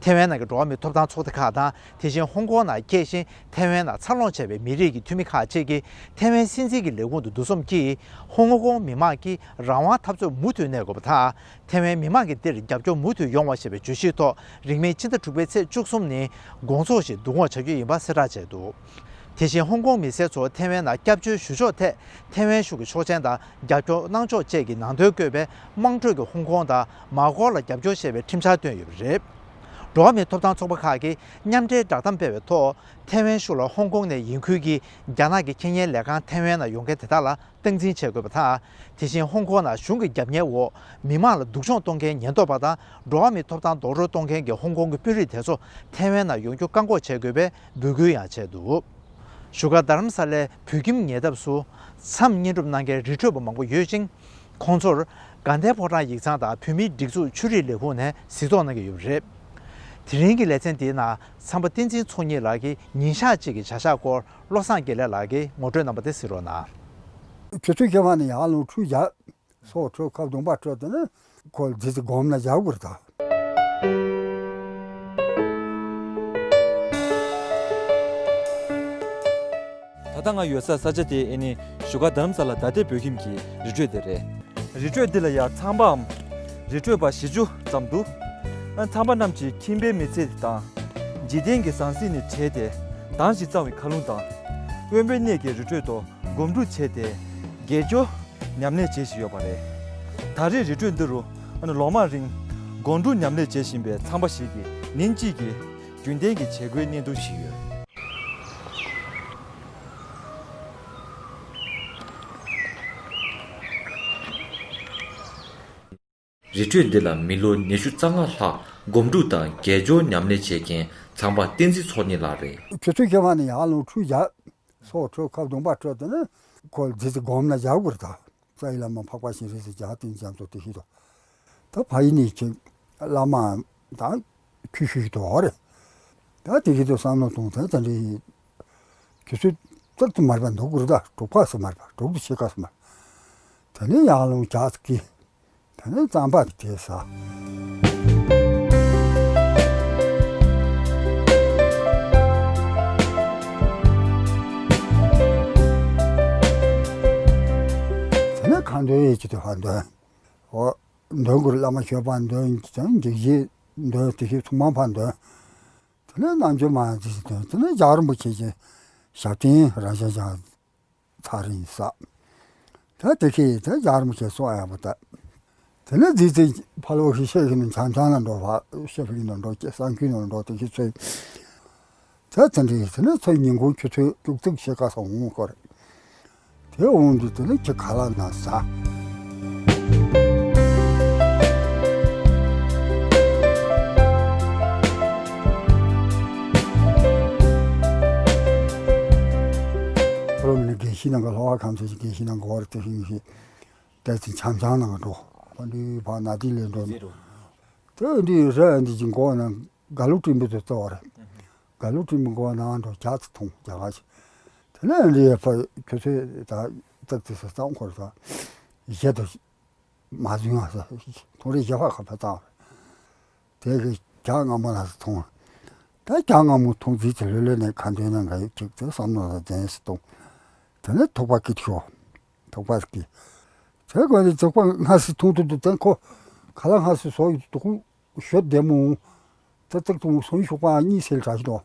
ཐེ་ཝན་ནང་གི་འགྲོ་བ་མིའི་ཐོབ་ཐང་ཚོགས་སྡེ་ཁག་དང་། དེ་བཞིན་ཧོང་ཀོང་ནང་སྐྱེས་ཤིང་ཐེ་ཝན་ནང་འཚར་ལོངས་བྱས་པའི་མི་རིགས་ཀྱི་འཐུས་མི་ཁག་ཅིག་གིས་ཐེ་ཝན་སྲིད་འཛིན་གྱི་ལས་ཁུངས་དང་འདུ་འཛོམས་ཀྱིས། ཧོང་ཀོང་མི་མང་གིས་རང་དབང་འཐབ་རྩོད་མུ་མཐུད་གནས་དགོས་པ་དང་། ཐེ་ཝན་མི་མང་གིས་འདིར་རྒྱབ་སྐྱོར་མུ་མཐུད་ཡོང་བ་ཞེས་པའི་བརྗོད་གཞིའི་ཐོག་རིང་མིན་ཕྱི་ཟླ་དྲུག་པའི་ཚེས་བཅུ་གསུམ་ཉིན་དགོང་ཚོགས་ཤིག་བསྡུ་སྐོང་བྱ་རྒྱུ་ཡིན་པ་གསལ་བསྒྲགས་བྱས་འདུག་དེ་བཞིན་ཧོང་ཀོང་མི་སེར་ཚོ་ཐེ་ཝན་ནང་སྐྱབས་བཅོལ་ཞུ་ཕྱོགས་ཐད་ཐེ་ཝན་གཞུང་གི་ཆོག་མཆན་དང་རྒྱབ་སྐྱོར་གནང་ཕྱོགས་བཅས་ཀྱི་ནང་དོན་བཀོད་པའི་དམངས་ཁྲོད་ཀྱི་ཧོང་ཀོང་དང་མ་ཀོ་ལ་རྒྱབ་སྐྱོར་ཞེས་པའི་ཁྲིམས་འཆར་བཏོན་ཡོད་པ་རེད། འགྲོ་བ་མིའི་ཐོབ་ཐང་ཚོགས་པ་ཁག་གིས་མཉམ་འབྲེལ་བསྒྲགས་གཏམ་སྤེལ་བའི་ཐོག་ཐེ་ཝན་གཞུང་ལ་ཧོང་ཀོང་ནས་ཡིན་ཁུལ་གྱིས་རྒྱ་ནག་གི་ཁེ་ཉེན་ལས་ཁང་ཐེ་ཝན་ནང་ཡོང་མཁན་དེ་དག་ལ་སྟངས་འཛིན་བྱེད་དགོས་པ་དང་། དེ་བཞིན་ཧོང་ཀོང་ནང་གཞུང་གི་རྒྱབ་གཉེར་འོག་མི་མང་ལ་སྡུག་སྦྱོང་གཏོང་མཁན་ཉེན་རྟོག་པ་དང་འགྲོ་བ་མིའི་ཐོབ་ཐང་རྡོག་རོལ་གཏོང་མཁན་གྱི་ཧོང་ཀོང་གི་དཔོན་རིགས་དེ་ཚོ་ཐེ་ཝན་ནང་ཡོང་རྒྱུ་བཀག་འགོག་བྱེད་དགོས་པའི་འབོད་སྐུལ་ཡང་བྱས་འདུག་བཞུགས་སྒར་རྡ་རམ་ས་ལའི་བོད་ཁྱིམ་ཉེ་འདབས་སུ་མཚམས་བསྙེན་སྒྲུབ་གནང་མཁན་རི་ཁྲོད་པ་མང་པོ་ཡོད་ཅིང་། ཁོང་ཚོར་དགའ་ལྡན་ཕོ་བྲང་ཡིག་ཚང་དང་བོད་མིའི་སྒྲིག་འཛུགས་ཆོས་རིག་ལས་ཁུངས་ནས་གཟིགས་རྟོག་གནང་གི་ཡོད་པ་རེད། དེ་རིང་གི་ལེ་ཚན་འདིའི་ནང་ཚངས་པ་བསྟན་འཛིན་ཚོགས་གཉིས་ལགས་ཀྱིས་ཉིན་ཞག་གཅིག་གི་བྱ་གཞག་སྐོར། བློ་བཟང་དགེ་ལེགས་ལགས་ཀྱིས་ངོ་སྤྲོད་གནང་བ་དེ་གཟིགས་རོགས་གནང་། ཁྱོད་ཚོའི་སྐྱེ་བ་ནི་ཡར་ལོངས་ཁྲུས་བརྒྱབ། སོགས་ཁྲོད་ཁ་གདོང་པ་ཁྲོད་དེ་ནི་ཁོ་རྫི་རྫི་སྒོམ་ན་བཞག་དགོས་རེད་ད། ད་ལྟ་ང་ཡོད་ས་ས་ཆ་དེ་ཨེ་ནི་བཞུགས་སྒར་རྡ་རམ་ས་ལ་ད་ལྟའི་བོད་ཁྱིམ་གྱི་རི་ཁྲོད་དེ་རེད། རི་ཁྲོད་འདི་ལ་ཡང་ཚངས་པའམ་རི་ཁྲོད་པ་བཞི་བཅུ་ཙམ་འདུག་ཨ་ཚངས་པ་རྣམས་ཀྱིས་ཁྱིམ་པའི་མི་ཚེ་དང་འཇིག་རྟེན་གྱི་ཟང་ཟིང་ནས་བྲལ་ཏེ་དྭངས་ཤིང་གཙང་བའི་མཁའ་རླུང་དང་དབེན་པའི་གནས་ཀྱི་རི་ཁྲོད་དུ་སྒོམ་སྒྲུབ་བྱས་ཏེ་དགེ་སྦྱོར་ཉམས་ལེན་བྱེད་བཞིན་ཡོད་པ་རེད། ད་རེས་རི་ཁྲོད་འདི་རུ་ཨ་ནི་ལོ་མང་རིང་སྒོམ་སྒྲུབ་ཉམས་ལེན་བྱེད་བཞིན་པའི་ཚངས་པ་ཞིག་གིས་ཉིན་གཅིག་གི་རྒྱུན་ལྡན་གྱི་བྱེད་སྒོའི་བརྙན་ཐུང་ཞིག་ཡོད། རི་ཁྲོད་འདི་ལ་མི་ལོ་ཉི་ཤུ་རྩ་ལྔ་ལྷག་སྒོམ་སྒྲུབ་དང་དགེ་སྦྱོར་ཉམས་ལེན་བྱེད་མཁན་ཚངས་པ་བསྟན་འཛིན་ཚོགས་གཉིས་ལགས་རེད། ཁྱོད་ཚོའི་སྐྱེ་བ་ནི་ཡར་ལོངས་ཁྲུས་བརྒྱབ། སོགས་ཁྲོད་ཁ་གདོང་པ་ཁྲོད་དེ་ནི་ཁོ་རྫི་རྫི་སྒོམ་ན་བཞག་དགོས་རེད་ད། རྩ་བའི་བླ་མ་འཕགས་པ་སྤྱན་རས་གཟིགས་རྒྱལ་བ་བསྟན་འཛིན་རྒྱ་མཚོ་དེ་ཤི་དོ། ད་ཕ་ཡི་ནས་ཁྱེད་བླ་མ་དང་ཁྱོད་ཤི་ཤི་དོ་རེད། ད་དེ་ཤི་དོ་བསམ་བློ་གཏོང་ད་དེ་འདྲའི་ཁྱོད་ཚོས་ཙག་ཏུ་མར་པ་འདུག་དགོས་རེད་ད། གྲུབ་ཁ་སུ་མར་པ་གྲུབ་ཏུ་ཆེ་ཁ་སུ་མར། དེ་ནས་ཡར་ལོངས་ཇག་ཀི། དེ་ནས་རྩམ་པ་དེ་ཟ། དེ་ནས་ཁ་འདོན་ཡས་ཀྱི་དེ་ཕར་འདོན། འོ། འདོན་དགོས་བླ་མ་ཞོལ་པ་འདོན་ཀྱང་འཇིགས་བྱེད་འདོན་དེ་ཤེས་ཚུགས་མང་ཕར་འདོན། དེ་ནས་རྣམ་འགྱུར་མང་ཙི་ཞིག་འདོན། དེ་ནས་རྒྱལ་བ་རིན་པོ་ཆེ་གི་ཞབས་བརྟན་རང་བཞིན་བཞག་ཚར་རིང་ས། ད་དེ་ཁའི་ད་རྒྱལ་བ་རིན་པོ་ཆེ་གསུང་ཡག་པོ་ད། དེ་ནས་རྫིག་རྫིག་ཕ་ལོ་ཤི་ཤེས་ཀྱི་ནི་འཆམ་འཆམ་ལ་འགྲོ་བ་ཤེས་པའི་ནང་འགྲོ་སྐྱེ་ས་ཁུལ་ནང་འགྲོ་དེ་ཁའི་ཚོས། ད་དེ་འདྲའི་དེ་ནས་ཚོས་ཉིན་གུང་ཁྱོད་ཚོས་དཀྲུག་དཀྲུག་ཤེས་ཀ་སོང་འོང་སྐོར། དེ་འོང་དུས་དེ་ནས་ཁྱི་ཁ་ལག་ན་ཟ། ཁོ་རང་ནི་དགེ་བཤེས་ནང་གི་ལྷོ་ཁ་ཁམས་ཚན་གྱི་དགེ་བཤེས་ནང་གི་བར་དུ་ཤིང་ཤིང་། དེ་ཚེ་འཆམ་འཆམ་ནང་འགྲོ། ཕ་འདི་ཕ་ན་དི་ལས་འགྲོ་ནི། དེ་འདི་རེད་འདི་ཅིག་མགོ་ན་དགའ་ལུ་སྤྲིན་པོ་དེ་གཙོ་བོ་རེད། དགའ་ལུ་སྤྲིན་པོ་མགོ་ན་འགྲོ་ཇག་ཚི་ཐུང་ཇག་ག་ཅིག་དེ་ནས་འདི་ཡ་ཕ་ཁྱོད་ཚོས་ད་ཙག་ཙིག་ས་གཙང་འཁོར་ས་གཞས་དུ་མ་བཟུང་ཡ་ས་ཐུང་རེ་གཞས་ཕ་ཁ་ཕ་གཙང་རེད། དེ་གི་ བྱ་སྔ་མོ་ལ་སོང་། ད་བྱ་སྔ་མོ་མཐོང་རྗེས་ཀྱི་ལྷོད་ལྷོད་ནས་ཁ་འདོན་ན་འགའ་ཡོད་ཅིག་དེ་བསམ་མནོ་ལ་དྲན་སི་གཏོང་། དེ་ནས་ཐུག་པ་སྐྱིད་ཤོག་ཐུག་པ་སྐྱིད། དེ་གོ་ནས་ཐུག་པ་སྔ་སི་མཐོང་དུ་འདུག་དེ་ཁོ་ཁ་ལག་སྔ་སི་བཟོ་ཡོད་དུ་ཁོ་ཞོ་བདེ་མོ། ཙག་ཙག་ཏུ་སོང་ཤོག་པ་གཉིད་སད་དྲག་ཤི་དོ།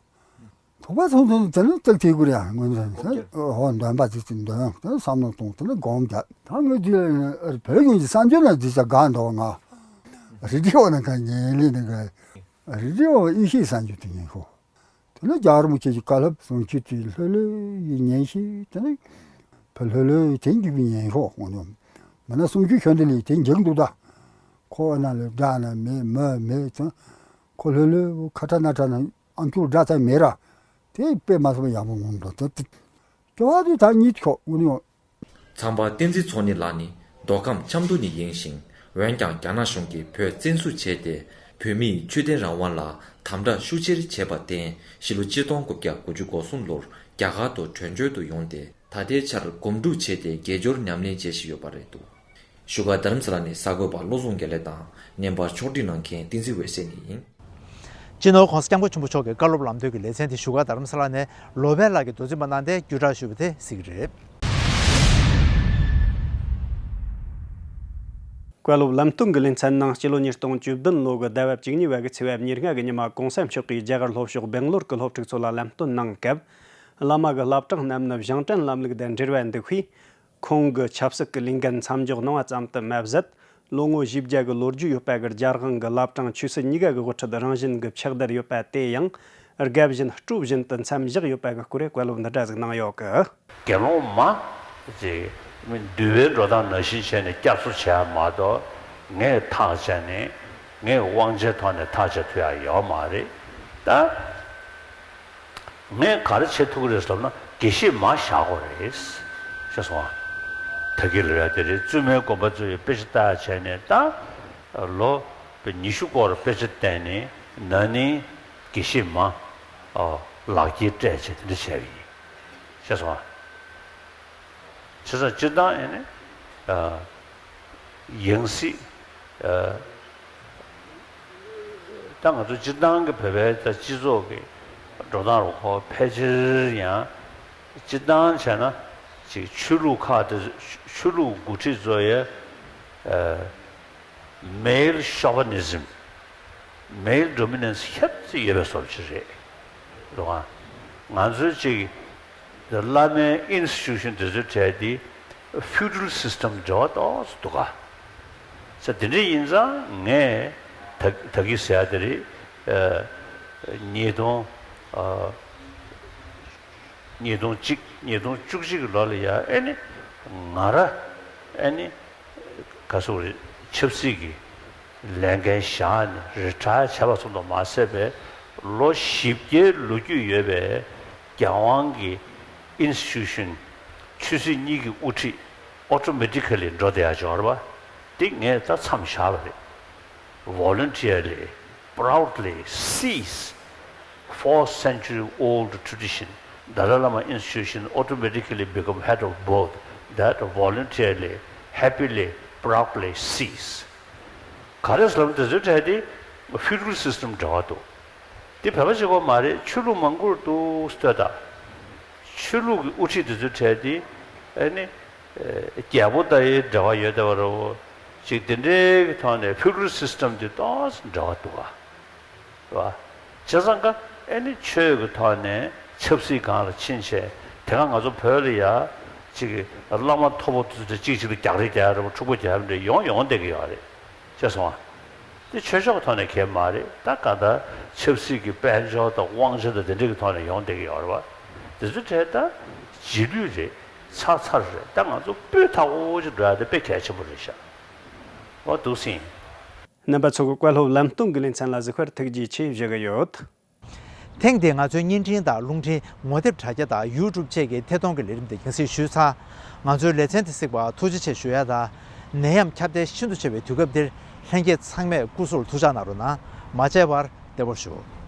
ཐུག་པ་སོང་ཚུན་དེ་ནས་ཙག་དེ་གུ་རེད་ཡ་ངོས་འཛིན་ཧོ་འདོན་པ་ཙིག་ཙིག་འདོན་དེ་བསམ་མནོ་གཏོང་དེ་ནས་སྒོམ་རྒྱག་ད་ངོས་དེ་བོད་ཡོངས་ཀྱི་གསར་འགྱུར་ན་འདི་ཚ་དགའ་འདུག་ང་། རི་ཏི་འོ་ན་ག་ཉེ་ལི་ནི་ག་རི་ཏི་འོ་ཨི་ཤི་གསར་འགྱུར་དེ་ཉན་ཤོག་དེ་ནས་རྒྱ་གར་མུ་ཁྱེད་ཀྱི་བཀའ་སློབ་གསུང་ཆོས་དེ་ལྷོད་ལྷོད་ཡིན་ཉན་ཤིག་དེ་ནས་བོད་ལྷོད་ལྷོད་དེ་འགྱུར་བའི་ཉན་ཤོག་ངོ་ནོ། མ་ན་གསུང་ཆོས་ཁྱོད་འདི་ལས་དེ་འགྱུར་འདུག་ད། ཁོ་ཨ་ན་ལས་དགྲ་ན་མེད་མ་མེད་ཙང་། ཁོ་ལྷོད་ལྷོད་ཁ་ཁྲ་སྣ་ཁྲ་ན་ཨམ་ཅོག་དགྲ་ཚ་མེད་ར། དེ་དཔེ་མ་སོང་ཡག་པོ་ངོ་འདུག་དེ་དེ། སྐྱོ་བ་དེ་ད་གཉིད་ཁོག་ངུ་ནི་ཡོང་། ཚངས་པ་བསྟན་འཛིན་ཚོགས་གཉིས་ལགས་ནི་མདོ་ཁམས་ཆབ་མདོ་ནས་ཡིན་ཞིང་། འོན་ཀྱང་རྒྱ་ནག་གཞུང་གིས་བོད་བཙན་བཟུང་བྱས་ཏེ། བོད་མིའི་ཆོས་དད་རང་དབང་ལ་དམ་དྲག་ཤུགས་ཆེར་བྱས་པར་བརྟེན། ཕྱི་ལོ་ཆིག་སྟོང་དགུ་བརྒྱ་དགུ་བཅུ་གོ་གསུམ་ལོར་རྒྱ་གར་དུ་བྲོས་བྱོལ་དུ་ཡོང་སྟེ། ད་ལྟའི་ཆར་སྒོམ་སྒྲུབ་བྱས་ཏེ་དགེ་སྦྱོར་ཉམས་ལེན་བྱེད་བཞིན་ཡོད་པ་རེད་འདུག་བཞུགས་སྒར་རྡ་རམ་ས་ལ་ནས་གསར་འགོད་པ་བློ་བཟང་དགེ་ལེགས་དང་། བརྙན་པར་ཕྱོགས་སྒྲིག་གནང་མཁན་བསྟན་འཛིན་འོད་ཟེར་གཉིས་ཡིན། སྤྱི་ནོར་༸གོང་ས་༸སྐྱབས་མགོན་ཆེན་པོ་མཆོག་གི་བཀའ་སློབ་ལམ་སྟོན་གྱི་ལེ་ཚན་དེ་བཞུགས་སྒར་རྡ་རམ་ས་ལ་ནས་ལོ་པཎ་ལགས་ཀྱིས་མདོ་འཛིན་པ་གནང་སྟེ་བརྒྱུད་བསྒྲགས་ཞུས་པ་དེ་གཟིགས་རེད། བཀའ་སློབ་ལམ་སྟོན་གྱི་ལེ་ཚན་ནང་སྤྱི་ལོ་ཉིས་སྟོང་བཅུ་བདུན་ལོ་གི་ཟླ་བ་བཅུ་གཉིས་པ་གི་ཚེས་པ་ཉེར་ལྔ་གི་ཉི་མ་༸གོང་ས་མཆོག་གིས་རྒྱ་གར་ལྷོ་ཕྱོགས་སྦེང་ལོར་གྱི་སློབ་ཕྲུག་ཚོ་ལ་ལམ་སྟོན་གནང་སྐབས། བླ་མ་གི་བླ་བྲང་རྣམས་ནི་བཞེངས་སྐྲུན་ལམ་ལུགས་དང་འབྲེལ་བ་འདུག་པས། ཁོང་གི་ཆབ་སྲིད་ཀྱི་ལས་འགན་མཚམས་འཇོག་གནང་བ་ཙམ་དུ་མ་ཟད། ལོ་ངོ་བཞི་བརྒྱ་གི་ལོ་རྒྱུས་ཡོད་པ་གི་རྒྱལ་དབང་གི་བླ་བྲང་ཆོས་སྲིད་གཉིས་ཀ་གི་དབུ་ཁྲིད་རང་བཞིན་གྱིས་ཕྱག་བདར་ཡོད་པ་དེ་ཡང་། དགའ་བཞིན་སྤྲོ་བཞིན་དུ་མཚམས་བཞག་ཡོད་པ་གི་སྐོར་བཀའ་སློབ་འདི་འདྲ་ཟིག་གནང་ཡོད་གི། དགེ་སློང་མ་ཅིག་མི་འདུལ་བའི་འགྲོ་སྟངས་ནང་བཞིན་བྱས་ནས་བསྐྱར་གསོ་བྱས་མ་གཏོགས། ངས་ཐག་བཅད་ནས་ངས་དབང་ཆའི་ཐོག་ནས་ཐག་བཅད་ཐུབ་ཡ་ཡོད་མ་རེད་ད། ངས་ག་རེ་བྱེད་ཐུབ་ཀྱི་རེད་ཟེར་ན། དགེ་བཤེས་མ་བཞག་དགོས་རེད། ཤེས་སོང་ཨ། ད་གི་ལ་ཡ་དེ་རེད། བཙུན་མའི་དགོན་པ་ཚོས་དཔེ་ཆ་ལྟ་བྱས་ནས་ད། ལོ་ཉི་ཤུ་སྐོར་དཔེ་ཆ་བལྟས་ནས་ན་ནིང་དགེ་བཤེས་མ་ལག་འཁྱེར་སྤྲད་བྱས་དེ་འདྲ་བྱས་པ་ཡིན། ཤེས་སོང་ཨ། བྱས་ཙང་སྤྱིར་བཏང་ཨེ་ནི། ཡང་སྲིད། ད་ང་ཚོ་སྤྱིར་བཏང་གི་བོད་པའི་ད་སྤྱི་ཚོགས་ཀྱི་འགྲོ་སྟངས་རུ་ཁོ་ཕལ་ཆེར་ཡང་སྤྱིར་བཏང་བྱས་ན་ཅིག་ཆོས་ལུགས་ཁག་དེ། ཆོས་ལུགས་འགོ་ཁྲིད་ཚོ་ཡ། male chauvinism, male dominance ཧེབ་ཙི་ཡོད་པའི་བཟོ་ཅིག་རེད། རེད་བ། ང་ཚོའི་ཅིག་བླ་མའི་institution དེ་ཚོའི་གྲས་དེ་feudal system འབྲེལ་བ་ཏོག་ཙམ་འདུག་ག་ས་དེ་འདྲ་ཡིན་ཙང་ངས་ད་ད་གི་ཟེར་ཡ་དེ་རེད། ཉིས་སྟོང་ཉིས་སྟོང་གཅིག་ཉིས་སྟོང་བཅུ་གཅིག་གི་ལོ་ལ་ཡ་ཨེ་ནི་ང་ར་ཨེ་ནི། ག་སོག་རེད། ཆབ་སྲིད་ཀྱི་ལས་འགན་བཞག་ནས་རི་ཊ་ཡར་བྱས་པ་ཙམ་དུ་མ་ཟད་པའི་ལོ་བཞི་བརྒྱའི་ལོ་རྒྱུས་ཡོད་པའི་རྒྱལ་དབང་གི་institution ཆོས་སྲིད་གཉིས་ཀྱི་དབུ་ཁྲིད་automatically འགྲོ་བསྡད་ཡ་ཅིག་ཡོད་རེད་པ། འདི་ངས་ད་མཚམས་བཞག་པ་རེད། Voluntarily, proudly cease four century old tradition, Dalai Lama institution automatically become head of both that voluntarily, happily, proudly cease. ག་རེ་ཟེར་ལབ་ན་དེ་ཚོའི་གྲས་དེ་feudal system འདྲ་བ་འདུག་དེ་བོད་པ་གཅིག་པོ་མ་རེད། ཆོས་ལུགས་མང་པོར་འདུག་ལྟོས་དང་། ཆོས་ལུགས་ཀྱི་དབུ་ཁྲིད་དེ་ཚོའི་གྲས་དེ་ཨ་ནི་རྒྱལ་པོ་ལྟ་ཡི་འབྲེལ་བ་ཡོད་བསྡད་པ་རེད། ཅིག་དེ་འདྲའི་གི་ཐོག་ནས་feudal system དེ་ཏོག་ཙམ་འདྲ་བ་འདུག་ག་རེད་བ། བྱས་ཙང་ཀ་ཨེ་ནི་ཆོས་ཀྱི་ཐོག་ནས་ཆབ་སྲིད་སྒང་ལ་ཕྱིན་བྱས་དེ་སྔ་ང་ཚོ་བོད་ལ་ཡ་ཅིག་བླ་མ་མཐོ་པོ་དེ་ཚོ་གཅིག་གཅིག་ལ་རྒྱག་རེས་རྒྱག་ཡ་རེད་བ། འཁྲུག་པ་རྒྱག་ཡ་རེད་ཡོང་ཡོང་བསྡད་ཀྱི་ཡོད་རེད། ཤེས་སོང་ཨ། དེ་ཆོས་ཕྱོགས་ཐོག་ནས་གལ་མ་རེད། ད་ག་ད་ཆབ་སྲིད་ཀྱི་དཔལ་འབྱོར་དང་དབང་ཆ་དང་དེ་འདྲ་གི་ཐོག་ནས་ཡོང་བསྡད་ཀྱི་ཡོད་རེད་བ། དེ་ཚོའི་གྲས་ད་རྗེས་ལུས་རེད། ཚར་ཚར་རེད། ད་ང་ཚོ་སྤུས་དག་པོ་ཅིག་འགྲོ་ཡ་དེ་དཔེ་གལ་ཆེན་པོ་རེད་ཤག་འོ་འདུག་སེ་ཡིན། རྣམ་པ་ཚོ་གི་བཀའ་སློབ་ལམ་སྟོན་གྱི་ལེ་ཚན་ལ་གཟིགས་པར་ཐུགས་རྗེ་ཆེ་ཞུ་གི་ཡོད། ཐེངས་འདིའི་ང་ཚོའི་བརྙན་འཕྲིན་དང་རླུང་འཕྲིན་ངོ་དེབ་དྲ་རྒྱ་དང་ཡུ་ཊུབ་བཅས་ཀྱི་ཐད་གཏོང་གི་ལས་རིམ་དེ་ཡང་སེ་ཞུས་ཚར། ང་ཚོའི་ལེ་ཚན་དེ་གཟིགས་པར་ཐུགས་རྗེ་ཆེ་ཞུ་ཡ་དང་། ནད་ཡམས་ཁྱབ་གདལ་ཤིན་ཏུ་ཆེ་བའི་དུས་སྐབས་འདིར་ལྷན་རྒྱས་ཚང་མས་སྐུ་གཟུགས་ལ་ཐུགས་ཅག་གནང་རོགས་གནང་། མ་བརྗེད་པར་བདེ་པོར་བཞུགས།